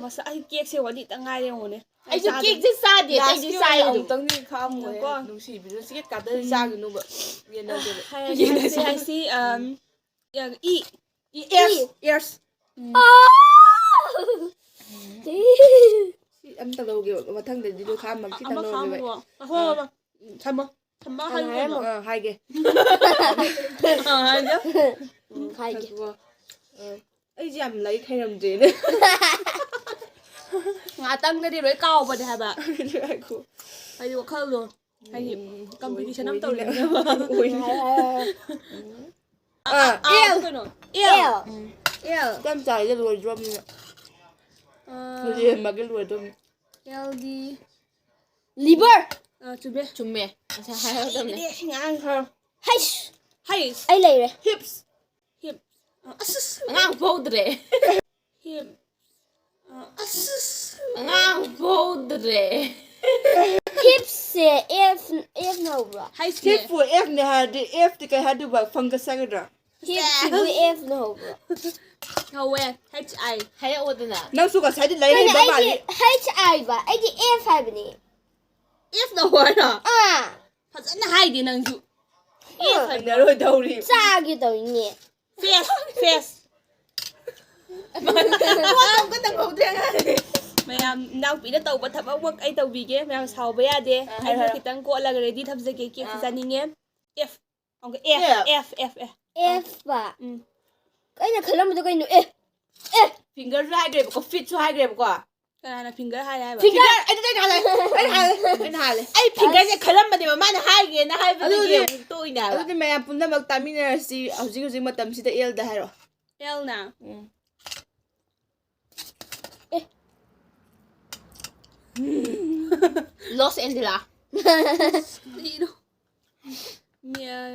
ꯃꯁ ꯑꯩ ꯀꯦꯛꯁꯦ ꯋꯥꯔꯤꯇ ꯉꯥꯏꯔꯦ ꯌꯦꯡꯉꯨꯅꯦ꯫ ꯑꯩꯁꯨ ꯀꯦꯛꯁꯦ ꯆꯥꯗꯦ, ꯑꯇꯩꯗꯤ ꯂꯥꯁꯀꯤ ꯆꯥꯏ ꯑꯣꯏꯅ ꯑꯗꯨꯝ꯫ ꯑꯃꯨꯛꯇꯪꯗꯤ ꯈꯥꯛꯑꯝꯃꯣꯍꯦ꯫ ꯀꯣ꯫ ꯅꯨꯡꯁꯤꯕꯤꯗꯨ ꯁꯤ cake ꯀꯥꯗꯔꯤ ꯆꯥꯒꯤꯅꯨꯕ꯫ ꯌꯦꯟꯅꯒꯦꯕ꯫ ꯍꯥꯏꯔꯁꯤ, ꯍꯥꯏꯔꯁꯤ, um, E. E S ꯑꯦꯁ꯫ ꯑꯥ! ꯁꯤ ꯑꯝꯇ ꯂꯧꯒꯦꯕ꯫ ꯃꯊꯪꯗꯗꯤ ꯑꯗꯨ ꯈꯥꯛꯑꯝꯃꯒꯦ꯫ ꯁꯤ ꯑꯃ ꯇꯧꯔꯒꯦꯕ꯫ ꯈꯥꯝꯃꯣ꯫ ꯍꯣꯏ, ꯍꯣꯏ, ꯍꯣꯏ꯫ ꯊꯝꯃꯣ꯫ ꯊꯝꯃꯣ ꯍꯥꯏꯌꯨ ꯀꯩꯅꯣ꯫ ꯑꯥ, ꯍꯥꯏꯒꯦ꯫ ꯑꯥ, ꯍꯥꯏꯌꯨ꯫ ꯎꯝ, ꯍꯥꯏꯒꯦ꯫ ꯉꯥꯏꯈꯣꯀꯣ꯫ ꯑꯥ, ꯑꯩꯁꯦ ꯌꯥꯝ ꯂꯥꯏꯔꯤꯛ ꯍꯩꯔꯝꯗ꯭ꯔꯦꯅꯦ꯫ ꯉꯥꯛꯇꯪꯗꯗꯤ ꯂꯣꯏ ꯀꯥꯎꯕꯅꯦ ꯍꯥꯏꯕ꯫ ꯉꯥꯏꯈꯣ꯫ ꯍꯥꯏꯗꯤ ꯋꯥꯈꯜꯗꯣ꯫ ꯍꯥꯏꯗꯤ ꯎꯝ, competition ꯑꯃ ꯑꯣꯏꯅꯤꯅ꯫ ꯇꯧꯔꯤꯅꯦꯕ꯫ ꯑꯣꯏꯅꯤ꯫ ꯍꯥꯏ, ꯍꯥꯏ, ꯍꯥꯏ. ꯑꯥ, ꯑꯥ, ꯑꯦꯜ꯫ ꯀꯩꯅꯣ? ꯑꯦꯜ. ꯑꯦꯜ꯫ ꯌꯥꯝ ꯆꯥꯏꯗ ꯂꯣꯏꯗ꯭ꯔꯣꯝꯅꯤꯅ꯫ ꯑꯥ, ꯂꯦꯝꯃꯒꯦ ꯂꯣꯏꯗ꯭ꯔꯣꯝꯅꯤ꯫ ꯑꯦꯜꯗꯤ꯫ ꯂꯤꯚꯔ. ꯑꯥ, ꯆꯨꯝꯃꯦ꯫ ꯆꯨꯝꯃꯦ꯫ ꯉꯁꯥꯏ ꯍꯥꯏꯍꯧꯗꯕꯅꯦ꯫ ꯍꯩꯁ. ꯍꯩꯁ꯫ ꯑꯩ ꯂꯩꯔꯦ. ꯍꯤꯞꯁ꯫ ꯍꯤꯞ꯫ ꯑꯥ, ꯑꯁ, ꯑꯁ. ꯑꯉꯥꯡ ꯐꯧꯗ꯭ꯔꯦ꯫ ꯍꯤꯞ꯫ ꯑꯥ, ꯑꯁ, ꯑꯁ. ꯑꯉꯥꯡ ꯐꯧꯗ꯭ꯔꯦ꯫ ꯍꯤꯞꯁꯦ ꯑꯦꯐ, ꯑꯦꯐꯅ ꯍꯧꯕ꯭ꯔꯣ? ꯍꯩꯁꯅꯦ꯫ ꯍꯤꯞꯄꯨ ꯑꯦꯐꯅꯦ ꯍꯥꯏꯔꯗꯤ ꯑꯦꯐꯇꯤ ꯀꯩ ꯍꯥꯏꯗꯣꯏꯕ? ꯐꯪꯒꯁ ꯍꯥꯏꯒꯗ꯭ꯔꯥ? ꯍꯤꯞꯁꯤꯕꯨ ꯑꯦꯐꯅ ꯍꯧꯕ꯭ꯔꯣ? ꯍꯧꯋꯦ꯫ ꯍꯩꯆ ꯑꯥꯏ꯫ ꯍꯥꯏꯔꯛꯑꯣꯗꯅ꯫ ꯅꯪꯁꯨ ꯉꯁꯥꯏꯗꯤ ꯂꯥꯏꯔꯤꯛ ꯀꯩꯅꯣ, ꯍꯩꯕ ꯃꯥꯜꯂꯤ꯫ ꯑꯩꯗꯤ ꯍꯩꯆ ꯑꯥꯏ ꯕ, ꯑꯩꯗꯤ ꯑꯦꯐ ꯍꯥꯏꯕꯅꯦ꯫ ꯑꯦꯐꯅ ꯍꯧꯋꯦ ꯍꯥꯏꯔꯣ? ꯑꯥ. ꯐꯖꯅ ꯍꯥꯏꯗꯦ ꯅꯪꯁꯨ꯫ ꯑꯦꯐ. ꯍꯩꯅꯔꯣꯏꯗꯧꯔꯤ꯫ ꯆꯥꯒꯦ ꯇꯧꯔꯤꯅꯦ. Face, face. ꯋꯥ ꯑꯃꯨꯛꯀ ꯅꯪꯍꯧꯗ꯭ꯔꯦ ꯑꯉꯥꯡ꯫ ꯃꯌꯥꯝ, ꯏꯅꯥꯎꯄꯤꯅ ꯇꯧꯕ ꯊꯕꯛꯃꯛ ꯑꯩ ꯇꯧꯕꯤꯒꯦ꯫ ꯃꯌꯥꯝ ꯁꯥꯎꯕ ꯌꯥꯗꯦ꯫ ꯑꯥ, ꯑꯩꯁꯨ ꯍꯥꯏꯔꯣ꯫ ꯈꯤꯇꯪ ꯀꯣꯠꯂꯒ ꯔꯦꯗꯤ ꯊꯝꯖꯒꯦ꯫ ꯀꯦꯛꯁꯦ ꯑꯥ꯫ ꯆꯥꯅꯤꯡꯉꯦ꯫ ꯑꯦꯐ꯫ ꯑꯃꯨꯛꯀ F, F, F, F. F ꯕ. ꯎꯝ꯫ ꯑꯩꯅ ꯈꯜꯂꯝꯕꯗꯣ ꯀꯩꯅꯣ? ꯑꯦ. ꯐꯤꯡꯒꯔꯁꯨ ꯍꯥꯏꯈ꯭ꯔꯦꯕꯀꯣ, ꯐꯤꯠꯁꯨ ꯍꯥꯏꯈ꯭ꯔꯦꯕꯀꯣ꯫ ꯀꯅꯥꯅ ꯐꯤꯡꯒꯔ ꯍꯥꯏ ꯍꯥꯏꯕ? ꯐꯤꯡꯒꯔ. ꯑꯩꯅ ꯑꯩꯅ ꯍꯥꯜꯂꯦ꯫ ꯑꯩꯅ ꯍꯥꯜꯂꯦ꯫ ꯑꯩꯅ ꯍꯥꯜꯂꯦ꯫ ꯑꯩ ꯐꯤꯡꯒꯔꯁꯦ ꯈꯜꯂꯝꯕꯅꯦꯕ, ꯃꯥꯅ ꯍꯥꯏꯒꯦꯅ ꯍꯥꯏꯕꯗꯒꯤ ꯑꯗꯨꯗꯤ ꯑꯃꯨꯛ ꯇꯣꯛꯏꯅꯦ ꯍꯥꯏꯕ꯫ ꯑꯗꯨꯗꯤ ꯃꯌꯥꯝ ꯄꯨꯝꯅꯃꯛ ꯇꯥꯃꯤꯟꯅꯔꯁꯤ ꯍꯧꯖꯤꯛ ꯍꯧꯖꯤꯛ ꯃꯇꯝꯁꯤꯗ ꯑꯦꯜꯗ ꯍꯥꯏꯔꯣ꯫ ꯑꯦꯜꯅ꯫ ꯎꯝ꯫ Los Angeles. ꯀꯔꯤꯅꯣ? ꯃꯤ, ꯑ,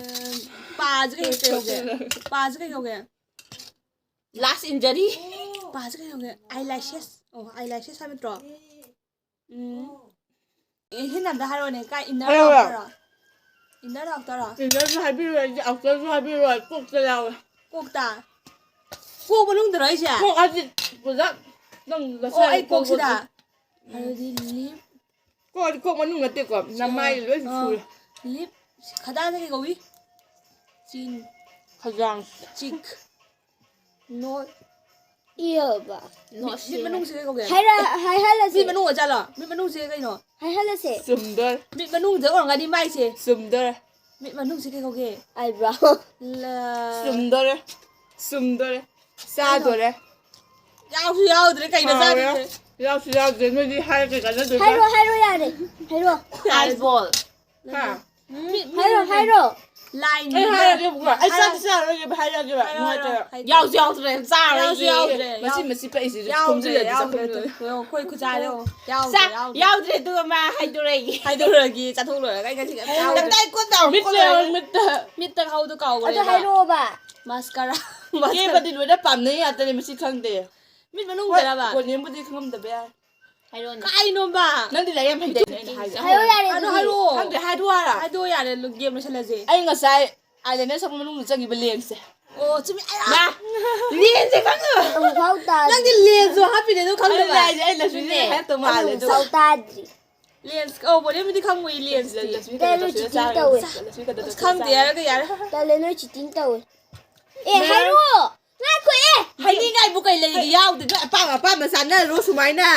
ꯄꯥꯁꯦ ꯀꯩ ꯀꯩ ꯀꯧꯒꯦ? ꯄꯥꯁꯦ ꯀꯩ ꯀꯧꯒꯦ? Last injury. ꯄꯥꯁꯦ ꯀꯩ ꯀꯧꯒꯦ? Eyelashes. ꯑꯣ, eyelashes ꯍꯥꯏꯕ ꯅꯠꯇ꯭ꯔꯣ? ꯎꯝ꯫ ꯑꯦ, ꯍꯦꯟꯅ ꯑꯝꯇ ꯍꯥꯏꯔꯛꯑꯣꯅꯦ꯫ ꯀꯥꯏ, inner ꯍꯥꯏꯔꯛꯑꯣꯔꯥ? Outerꯔꯣ? Inner outerꯔꯣ? Innerꯁꯨ ꯍꯥꯏꯕꯤꯔꯣꯏ, ꯑꯩꯗꯤ outerꯁꯨ ꯍꯥꯏꯕꯤꯔꯣꯏ, ꯀꯣꯛꯇ ꯌꯥꯎꯋꯦ꯫ ꯀꯣꯛꯇ? ꯀꯣꯛ ꯃꯅꯨꯡꯗꯔꯣ ꯑꯩꯁꯦ? ꯀꯣꯛ ꯍꯥꯏꯗꯤ ꯄꯨꯂꯞ ꯅꯪ ꯑꯣ, ꯅꯁꯥꯒꯤ ꯑꯩ ꯀꯣꯛ ꯀꯣꯛꯁꯤꯗ? ꯀꯣꯛ꯫ ꯑꯗꯨꯗꯤ lip꯫ ꯀꯣꯛ ꯍꯥꯏꯗꯤ ꯀꯣꯛ ꯃꯅꯨꯡ ꯅꯠꯇꯦꯀꯣ, ꯅꯃꯥꯏ ꯂꯣꯏ ꯑ, ꯁꯨꯔꯦ꯫ Lip, ꯈꯗꯥꯡꯗ ꯀꯩ ꯀꯧꯏ? Chin꯫ ꯈꯗꯥꯡ꯫ Cheek꯫ Nose꯫ ꯏꯌꯣꯕ꯫ ꯃꯤꯠ, ꯃꯤꯠ ꯃꯅꯨꯡꯁꯦ ꯀꯩ ꯀꯧꯒꯦ? ꯍꯥꯏꯔ-, ꯍꯥꯏꯍꯜꯂꯁꯦ꯫ ꯃꯤꯠ ꯃꯅꯨꯡ ꯑꯣꯏꯖꯥꯠꯂꯣ? ꯃꯤꯠ ꯃꯅꯨꯡꯁꯦ ꯀꯩꯅꯣ? ꯍꯥꯏꯍꯜꯂꯁꯦ꯫ ꯆꯨꯝꯗꯣꯔꯦ꯫ ꯃꯤꯠ ꯃꯅꯨꯡꯗ ꯑꯣꯏꯔꯝꯒꯅꯤ ꯃꯥꯏꯁꯦ꯫ ꯆꯨꯝꯗꯣꯔꯦ꯫ ꯃꯤꯠ ꯃꯅꯨꯡꯁꯦ ꯀꯩ ꯀꯧꯒꯦ? Eyebrow꯫ ꯂ-, ꯆꯨꯝꯗꯣꯔꯦ꯫ ꯆꯨꯝꯗꯣꯔꯦ꯫ ꯆꯥꯗꯣꯔꯦ꯫ ꯌꯥꯎꯁꯨ ꯌꯥꯎꯗ꯭ꯔꯦ, ꯀꯩꯅꯣ ꯍꯥꯎꯔꯦ꯫ ꯆꯥꯗꯣꯏꯁꯦ? ꯌꯥꯎꯁꯨ ꯌꯥꯎꯗ꯭ꯔꯦ, ꯅꯣꯏꯗꯤ ꯍꯥꯏꯔꯒ ꯀꯩ ꯀꯥꯟꯅꯗꯣꯏꯕ? ꯍꯥꯏꯔꯣ, ꯍꯥꯏꯔꯣ, ꯌꯥꯔꯦ꯫ ꯍꯥꯏꯔꯣ꯫ Eyeball꯫ ꯍꯥ? ꯃꯤꯠ, ꯍꯥꯏꯔꯣ, ꯃꯤꯠ ꯍꯥꯏꯔꯣ꯫ Line, ꯑꯩ ꯃꯤꯠ꯫ ꯍꯥꯏꯔꯒꯦꯕꯀꯣ꯫ ꯑꯩ ꯍꯥꯏꯔꯣ꯫ ꯆꯥꯗꯤ ꯆꯥꯔꯔꯣꯏꯒꯦꯕ, ꯍꯥꯏꯔꯒꯦꯕ꯫ ꯍꯥꯏꯔꯣ, ꯍꯥꯏꯔꯣ꯫ ꯅꯨꯡꯉꯥꯏꯇꯦꯕ꯫ ꯍꯥꯏ-, ꯌꯥꯎꯁꯨ ꯌꯥꯎꯗ꯭ꯔꯦ, ꯆꯥꯔꯔꯣꯏꯒꯦ꯫ ꯌꯥꯎꯁꯨ ꯌꯥꯎꯗ꯭ꯔꯦ, ꯃꯁꯤ, ꯌꯥꯎ-, ꯃꯁꯤ ꯄꯛꯏꯁꯤꯁꯨ ꯌꯥꯎꯗ꯭ꯔꯦ, ꯈꯣꯝꯖꯤꯜꯂꯗꯤ ꯌꯥꯎꯗ꯭ꯔꯦ꯫ ꯆꯥꯛꯈꯨꯝꯗꯨꯗ꯫ ꯌꯦꯡꯉꯣ, ꯑꯩꯈꯣꯏ ꯈꯨꯠꯆꯥꯗꯣ ꯌꯦꯡꯉꯣ꯫ ꯌꯥꯎꯗ꯭ꯔꯦ, ꯆꯥ-, ꯌꯥꯎꯗ꯭ꯔꯦ꯫ ꯌꯥꯎꯗ꯭ꯔꯦ, ꯑꯗꯨꯒ ꯃꯥ ꯍꯥꯏꯗꯣꯔꯛꯏꯒꯦ꯫ ꯍꯥꯏꯗꯣꯔꯛꯑꯒꯦ, ꯆꯥꯊꯣꯛ ꯂꯣꯏꯔꯒ ꯑꯩ ꯉꯁꯤ ꯈꯛ ꯍꯥꯏꯗꯣꯔꯛꯑꯒꯦ꯫ ꯆꯥꯎꯔꯦ꯫ ꯅꯪ ꯇꯥꯏ ꯀꯣꯟ ꯇꯧꯔꯣ, ꯃꯤꯠ ꯀꯣꯟ ꯂꯩꯔꯣꯏ, ꯇꯧꯔꯣ꯫ ꯃꯤꯠꯇ꯫ ꯃꯤꯠꯇ ꯍꯧꯗꯣ ꯀꯥꯎꯈ꯭ꯔꯦꯕ꯫ ꯑꯗꯣ ꯍꯥꯏꯔꯛꯑꯣꯕ꯫ Mascara, mascara꯫ ꯀꯦꯕꯗꯤ ꯂꯣꯏꯅ ꯄꯥꯝꯅꯩ ꯉꯥꯛꯇꯅꯦ, ꯃꯁꯤ ꯈꯪꯗꯦ꯫ ꯃꯤꯠ ꯍꯣꯏ, ꯃꯅꯨꯡꯗꯔꯕ? ꯀꯣꯟ ꯌꯦꯡꯕꯨꯗꯤ ꯈꯪꯉꯝꯗꯕ ꯌꯥꯏ꯫ ꯍꯥꯏꯔꯣꯅꯦ꯫ ꯀꯥꯏꯅꯣꯕ? ꯅꯪꯗꯤ ꯂꯥꯏꯔꯤꯛ ꯌꯥꯝ ꯍꯩꯗꯥꯏꯅꯦ, ꯑꯩꯅ ꯍꯥꯏꯁꯦ꯫ ꯍꯥꯏꯔꯣ ꯌꯥꯔꯦ ꯑꯗꯣ ꯑꯗꯨꯗꯤ꯫ ꯍꯥꯏꯔꯛꯑꯣ꯫ ꯈꯪꯗꯦ, ꯍꯥꯏꯔꯛꯑꯣ ꯍꯥꯏꯔꯣ꯫ ꯍꯥꯏꯗꯣꯛꯑꯣ ꯌꯥꯔꯦ, game ꯂꯣꯏꯁꯜꯂꯁꯦ꯫ ꯑꯩ ꯉꯁꯥꯏ eyeliner ꯁꯪꯕ ꯃꯅꯨꯡꯗ ꯆꯪꯉꯤꯕ lensꯁꯦ꯫ ꯑꯣ, ꯆꯨꯝꯃꯤ꯫ ꯑꯌꯥ! ꯃꯥ! Lensꯁꯦ ꯈꯪꯗꯕ? ꯑꯃꯨꯛꯐꯥꯎ ꯇꯥꯗ꯭ꯔꯤ꯫ ꯅꯪꯗꯤ lensꯁꯨ ꯍꯥꯞꯄꯤꯅꯦ ꯑꯗꯣ ꯈꯪꯗꯕ? ꯑꯗꯨꯅꯦ ꯍꯥꯏꯁꯦ, ꯑꯩ ꯂꯛꯁꯃꯤꯅ ꯑꯗꯨꯅꯦ꯫ ꯍꯥꯏꯔꯛꯇꯧ ꯃꯥꯜꯂꯦ ꯑꯗꯣ꯫ ꯑꯃꯨꯛꯐꯥꯎ ꯇꯥꯗ꯭ꯔꯤ꯫ Lens, ꯑꯧ, ꯕꯣꯂꯦꯝꯕꯨꯗꯤ ꯈꯪꯉꯣꯏ lensꯇꯤ꯫ ꯂꯛꯁꯃꯤ ꯀꯩꯅꯣ ꯀꯩꯅꯣ ꯇꯧꯁꯤꯔ cheating ꯆꯥꯔꯒꯦ꯫ ꯇꯧꯋꯦ꯫ ꯂꯛꯁꯃꯤ ꯀꯩꯅꯣ ꯑꯁ, ꯇꯧꯁꯤꯔ ꯈꯪꯗꯦ ꯆꯥꯔꯒꯦ꯫ ꯍꯥꯏꯔꯒ ꯌꯥꯔꯦ꯫ ꯇꯜꯂꯦ, ꯅꯣꯏ cheating ꯇꯧꯋꯦ꯫ ꯑꯦ, ꯃꯌꯥꯝ ꯍꯥꯏꯔꯛꯑꯣ! ꯉꯥꯏꯈꯣ, ꯑꯦ! ꯍꯥꯏꯅꯤꯡꯉꯥꯏꯕꯨ ꯀꯩ ꯂꯩꯔꯤꯒꯦ? ꯌꯥꯎꯗꯦ, ꯅꯣꯏ ꯑꯄꯥꯝ ꯑꯄꯥꯝꯕ ꯆꯥꯅꯔꯣ ꯁꯨꯃꯥꯏꯅ꯫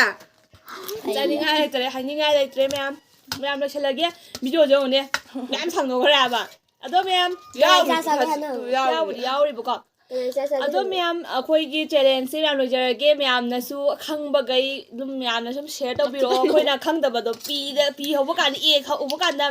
ꯆꯥꯅꯤꯡꯉꯥꯏ ꯂꯩꯇ꯭ꯔꯦ, ꯍꯥꯏꯅꯤꯡꯉꯥꯏ ꯂꯩꯇ꯭ꯔꯦ, ꯃꯌꯥꯝ꯫ ꯃꯌꯥꯝ ꯂꯣꯏꯁꯤꯜꯂꯒꯦ꯫ Videoꯁꯦ ꯌꯦꯡꯉꯨꯅꯦ꯫ ꯃꯌꯥꯝ ꯁꯥꯡꯗꯣꯛꯈ꯭ꯔꯦ ꯍꯥꯏꯕ꯫ ꯑꯗꯣ ꯃꯌꯥꯝ, ꯌꯥꯎꯔꯤ, ꯆꯥ ꯆꯥꯕ ꯍꯥꯟꯅ ꯍꯧꯔꯣ꯫ ꯌꯥꯎꯔꯤ꯫ ꯌꯥꯎꯕꯨꯗꯤ ꯌꯥꯎꯔꯤꯕꯀꯣ꯫ ꯀꯩꯅꯣ ꯆꯥ ꯆꯥꯕ ꯑꯗꯣ ꯍꯧꯔꯣ꯫ ꯃꯌꯥꯝ, ꯑꯩꯈꯣꯏꯒꯤ challengeꯁꯦ ꯃꯌꯥꯝ ꯂꯣꯏꯖꯔꯒꯦ꯫ ꯃꯌꯥꯝꯅꯁꯨ ꯈꯪꯕꯈꯩ ꯑꯗꯨꯝ ꯃꯌꯥꯝꯅ ꯁꯨꯝ share ꯇꯧꯕꯤꯔꯛꯑꯣ꯫ ꯑꯩꯈꯣꯏꯅ ꯈꯪꯗꯕꯗꯣ ꯄꯤꯗ-, ꯄꯤꯍꯧꯕ ꯀꯥꯟꯗ, ꯑꯦ, ꯈ-, ꯎꯕ ꯀꯥꯟꯗ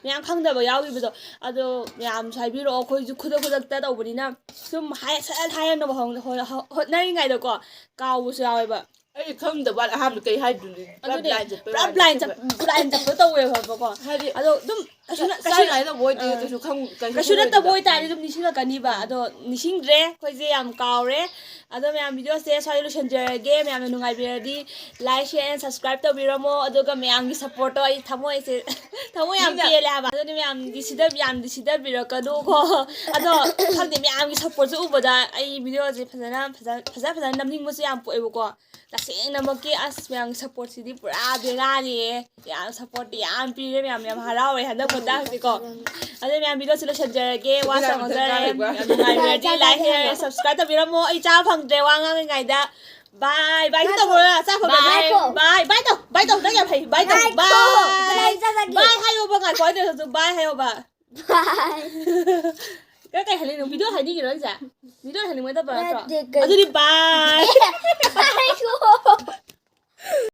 ꯃꯌꯥꯝ ꯈꯪꯗꯕ ꯌꯥꯎꯈꯤꯕꯗꯣ꯫ ꯑꯗꯣ ꯃꯌꯥꯝꯁꯨ ꯍꯥꯏꯕꯤꯔꯛꯑꯣ꯫ ꯑꯩꯈꯣꯏꯁꯨ ꯈꯨꯗꯛ ꯈꯨꯗꯛꯇ ꯇꯧꯕꯅꯤꯅ ꯁꯨꯝ ꯍꯥꯏ-, ꯁꯠ ꯁꯠ ꯍꯥꯏꯔꯛꯅꯕ ꯍꯣ-, ꯍꯣ-, ꯍꯣꯠꯅꯔꯤꯉꯩꯗꯀꯣ ꯀꯥꯎꯕꯁꯨ ꯌꯥꯎꯋꯦꯕ꯫ ꯑꯩ ꯈꯪꯗꯕ ꯑꯍꯥꯟꯕ ꯀꯩ ꯍꯥꯏꯗꯣꯏꯅꯣ? ꯄꯨꯔꯥ ꯑꯗꯨꯅꯦ, blind ꯆꯠꯄꯩ ꯄꯨꯔꯥ ꯋꯥꯅꯤ, blind ꯑꯁꯦꯡꯕ꯫ ꯆꯠ- blind ꯆꯠꯄ ꯇꯧꯋꯦꯕꯀꯣ꯫ ꯍꯥꯏꯗꯤ ꯑꯗꯣ ꯑꯗꯨꯝ ꯀꯩꯁꯨ ꯅ- ꯆꯥꯏ ꯀꯩꯁꯨ- ꯍꯥꯏꯅꯕ ꯑꯣꯏꯗꯦ, ꯑꯥ꯫ ꯀꯩꯁꯨ ꯈꯪ- ꯀꯩꯁꯨ ꯀꯩꯁꯨ ꯅꯠꯇꯕ ꯈꯪꯉꯣꯏꯗꯕ꯫ ꯑꯣꯏꯇꯥꯔꯗꯤ ꯑꯗꯨꯝ ꯅꯤꯡꯁꯤꯡꯂꯛꯀꯅꯤꯕ, ꯑꯗꯣ ꯅꯤꯡꯁꯤꯡꯗ꯭ꯔꯦ, ꯑꯩꯈꯣꯏꯁꯦ ꯌꯥꯝ ꯀꯥꯎꯔꯦ꯫ ꯑꯗꯣ ꯃꯌꯥꯝ videoꯁꯦ ꯁ꯭ꯋꯥꯏꯗ ꯂꯣꯏꯁꯤꯟꯖꯔꯒꯦ꯫ ꯃꯌꯥꯝꯅ ꯅꯨꯡꯉꯥꯏꯕꯤꯔꯗꯤ like, share and subscribe ꯇꯧꯕꯤꯔꯝꯃꯣ꯫ ꯑꯗꯨꯒ ꯃꯌꯥꯝꯒꯤ supportꯇꯣ ꯑꯩ ꯊꯃꯣꯏꯁꯦ ꯊꯃꯣꯏ ꯌꯥꯝ ꯃꯤꯅ ꯄꯦꯜꯂꯦ ꯍꯥꯏꯕ꯫ ꯑꯗꯨꯅ ꯃꯌꯥꯝꯗꯤ ꯁꯤꯗ ꯌꯥꯝꯗꯤ ꯁꯤꯗꯕꯤꯔꯛꯀꯅꯨꯀꯣ꯫ ꯑꯗꯣ ꯈꯪꯗꯦ, ꯃꯌꯥꯝꯒꯤ supportꯁꯦ ꯎꯕꯗ ꯑꯩ videoꯁꯦ ꯐꯖꯅ ꯐꯖ ꯐꯖ ꯐꯖꯅ ꯅꯝꯅꯤꯡꯕꯁꯨ ꯌꯥꯝ ꯄꯣꯛꯑꯦꯕꯀꯣ꯫ ꯇꯁꯦꯡꯅꯃꯛꯀꯤ ꯑꯁ, ꯃꯌꯥꯝꯒꯤ supportꯁꯤꯗꯤ ꯄꯨꯔꯥ ꯕꯦꯔꯥꯅꯤꯌꯦ꯫ ꯌꯥꯝ supportꯇꯤ ꯌꯥꯝ ꯄꯤꯔꯦ ꯃꯌꯥꯝ, ꯌꯥꯝ ꯍꯔꯥꯎꯔꯦ ꯍꯟꯗꯛ ꯃꯇꯥꯡꯁꯤꯀꯣ꯫ ꯑꯗꯨ ꯃꯌꯥꯝ videoꯁꯦ ꯂꯣꯏꯁꯤꯟꯖꯔꯒꯦ, ꯋꯥ ꯃꯌꯥꯝ ꯉꯥꯡꯖꯔꯦ꯫ ꯃꯌꯥꯝ ꯌꯥꯝ ꯅꯨꯡꯉꯥꯏꯕꯤꯔꯗꯤ ꯆꯥꯛ like, ꯆꯥꯖꯦ share, ꯍꯥꯏꯕ꯫ Subscribe ꯇꯧꯕꯤꯔꯝꯃꯣ꯫ ꯑꯩ ꯆꯥ ꯐꯪꯗ꯭ꯔꯦ ꯋꯥ ꯉꯥꯡꯉꯤꯉꯩꯗ꯫ Bye bye ꯇꯧꯕ ꯆꯥ ꯐꯪꯗ꯭ꯔꯦ꯫ ꯉꯥꯏꯈꯣ꯫ Bye bye ꯇꯧ, bye ꯇꯧ, ꯅꯪ ꯌꯥꯝ ꯍꯩ, bye ꯇꯧ꯫ ꯉꯥꯏꯈꯣ, Bye. ꯀꯗꯥꯏ ꯆꯠꯂꯒꯦ? Bye ꯍꯥꯏꯌꯣꯕ, ꯉꯥꯏꯈꯣ, ꯑꯩꯅꯁꯨ bye ꯍꯥꯏꯌꯣꯕ꯫ Bye. ꯅꯪ ꯀꯩ ꯍꯥꯏꯅꯤꯡꯉꯤꯅꯣ? Video ꯍꯥꯏꯅꯤꯡꯉꯤꯔꯣ ꯍꯥꯏꯁꯦ? Video ꯍꯥꯏꯅꯤꯡꯕ ꯅꯠꯇꯕ ꯅꯠꯇ꯭ꯔꯣ? ꯅꯠꯇꯦ, ꯀꯩ- ꯑꯗꯨꯗꯤ bye. ꯉꯥꯏꯈꯣ꯫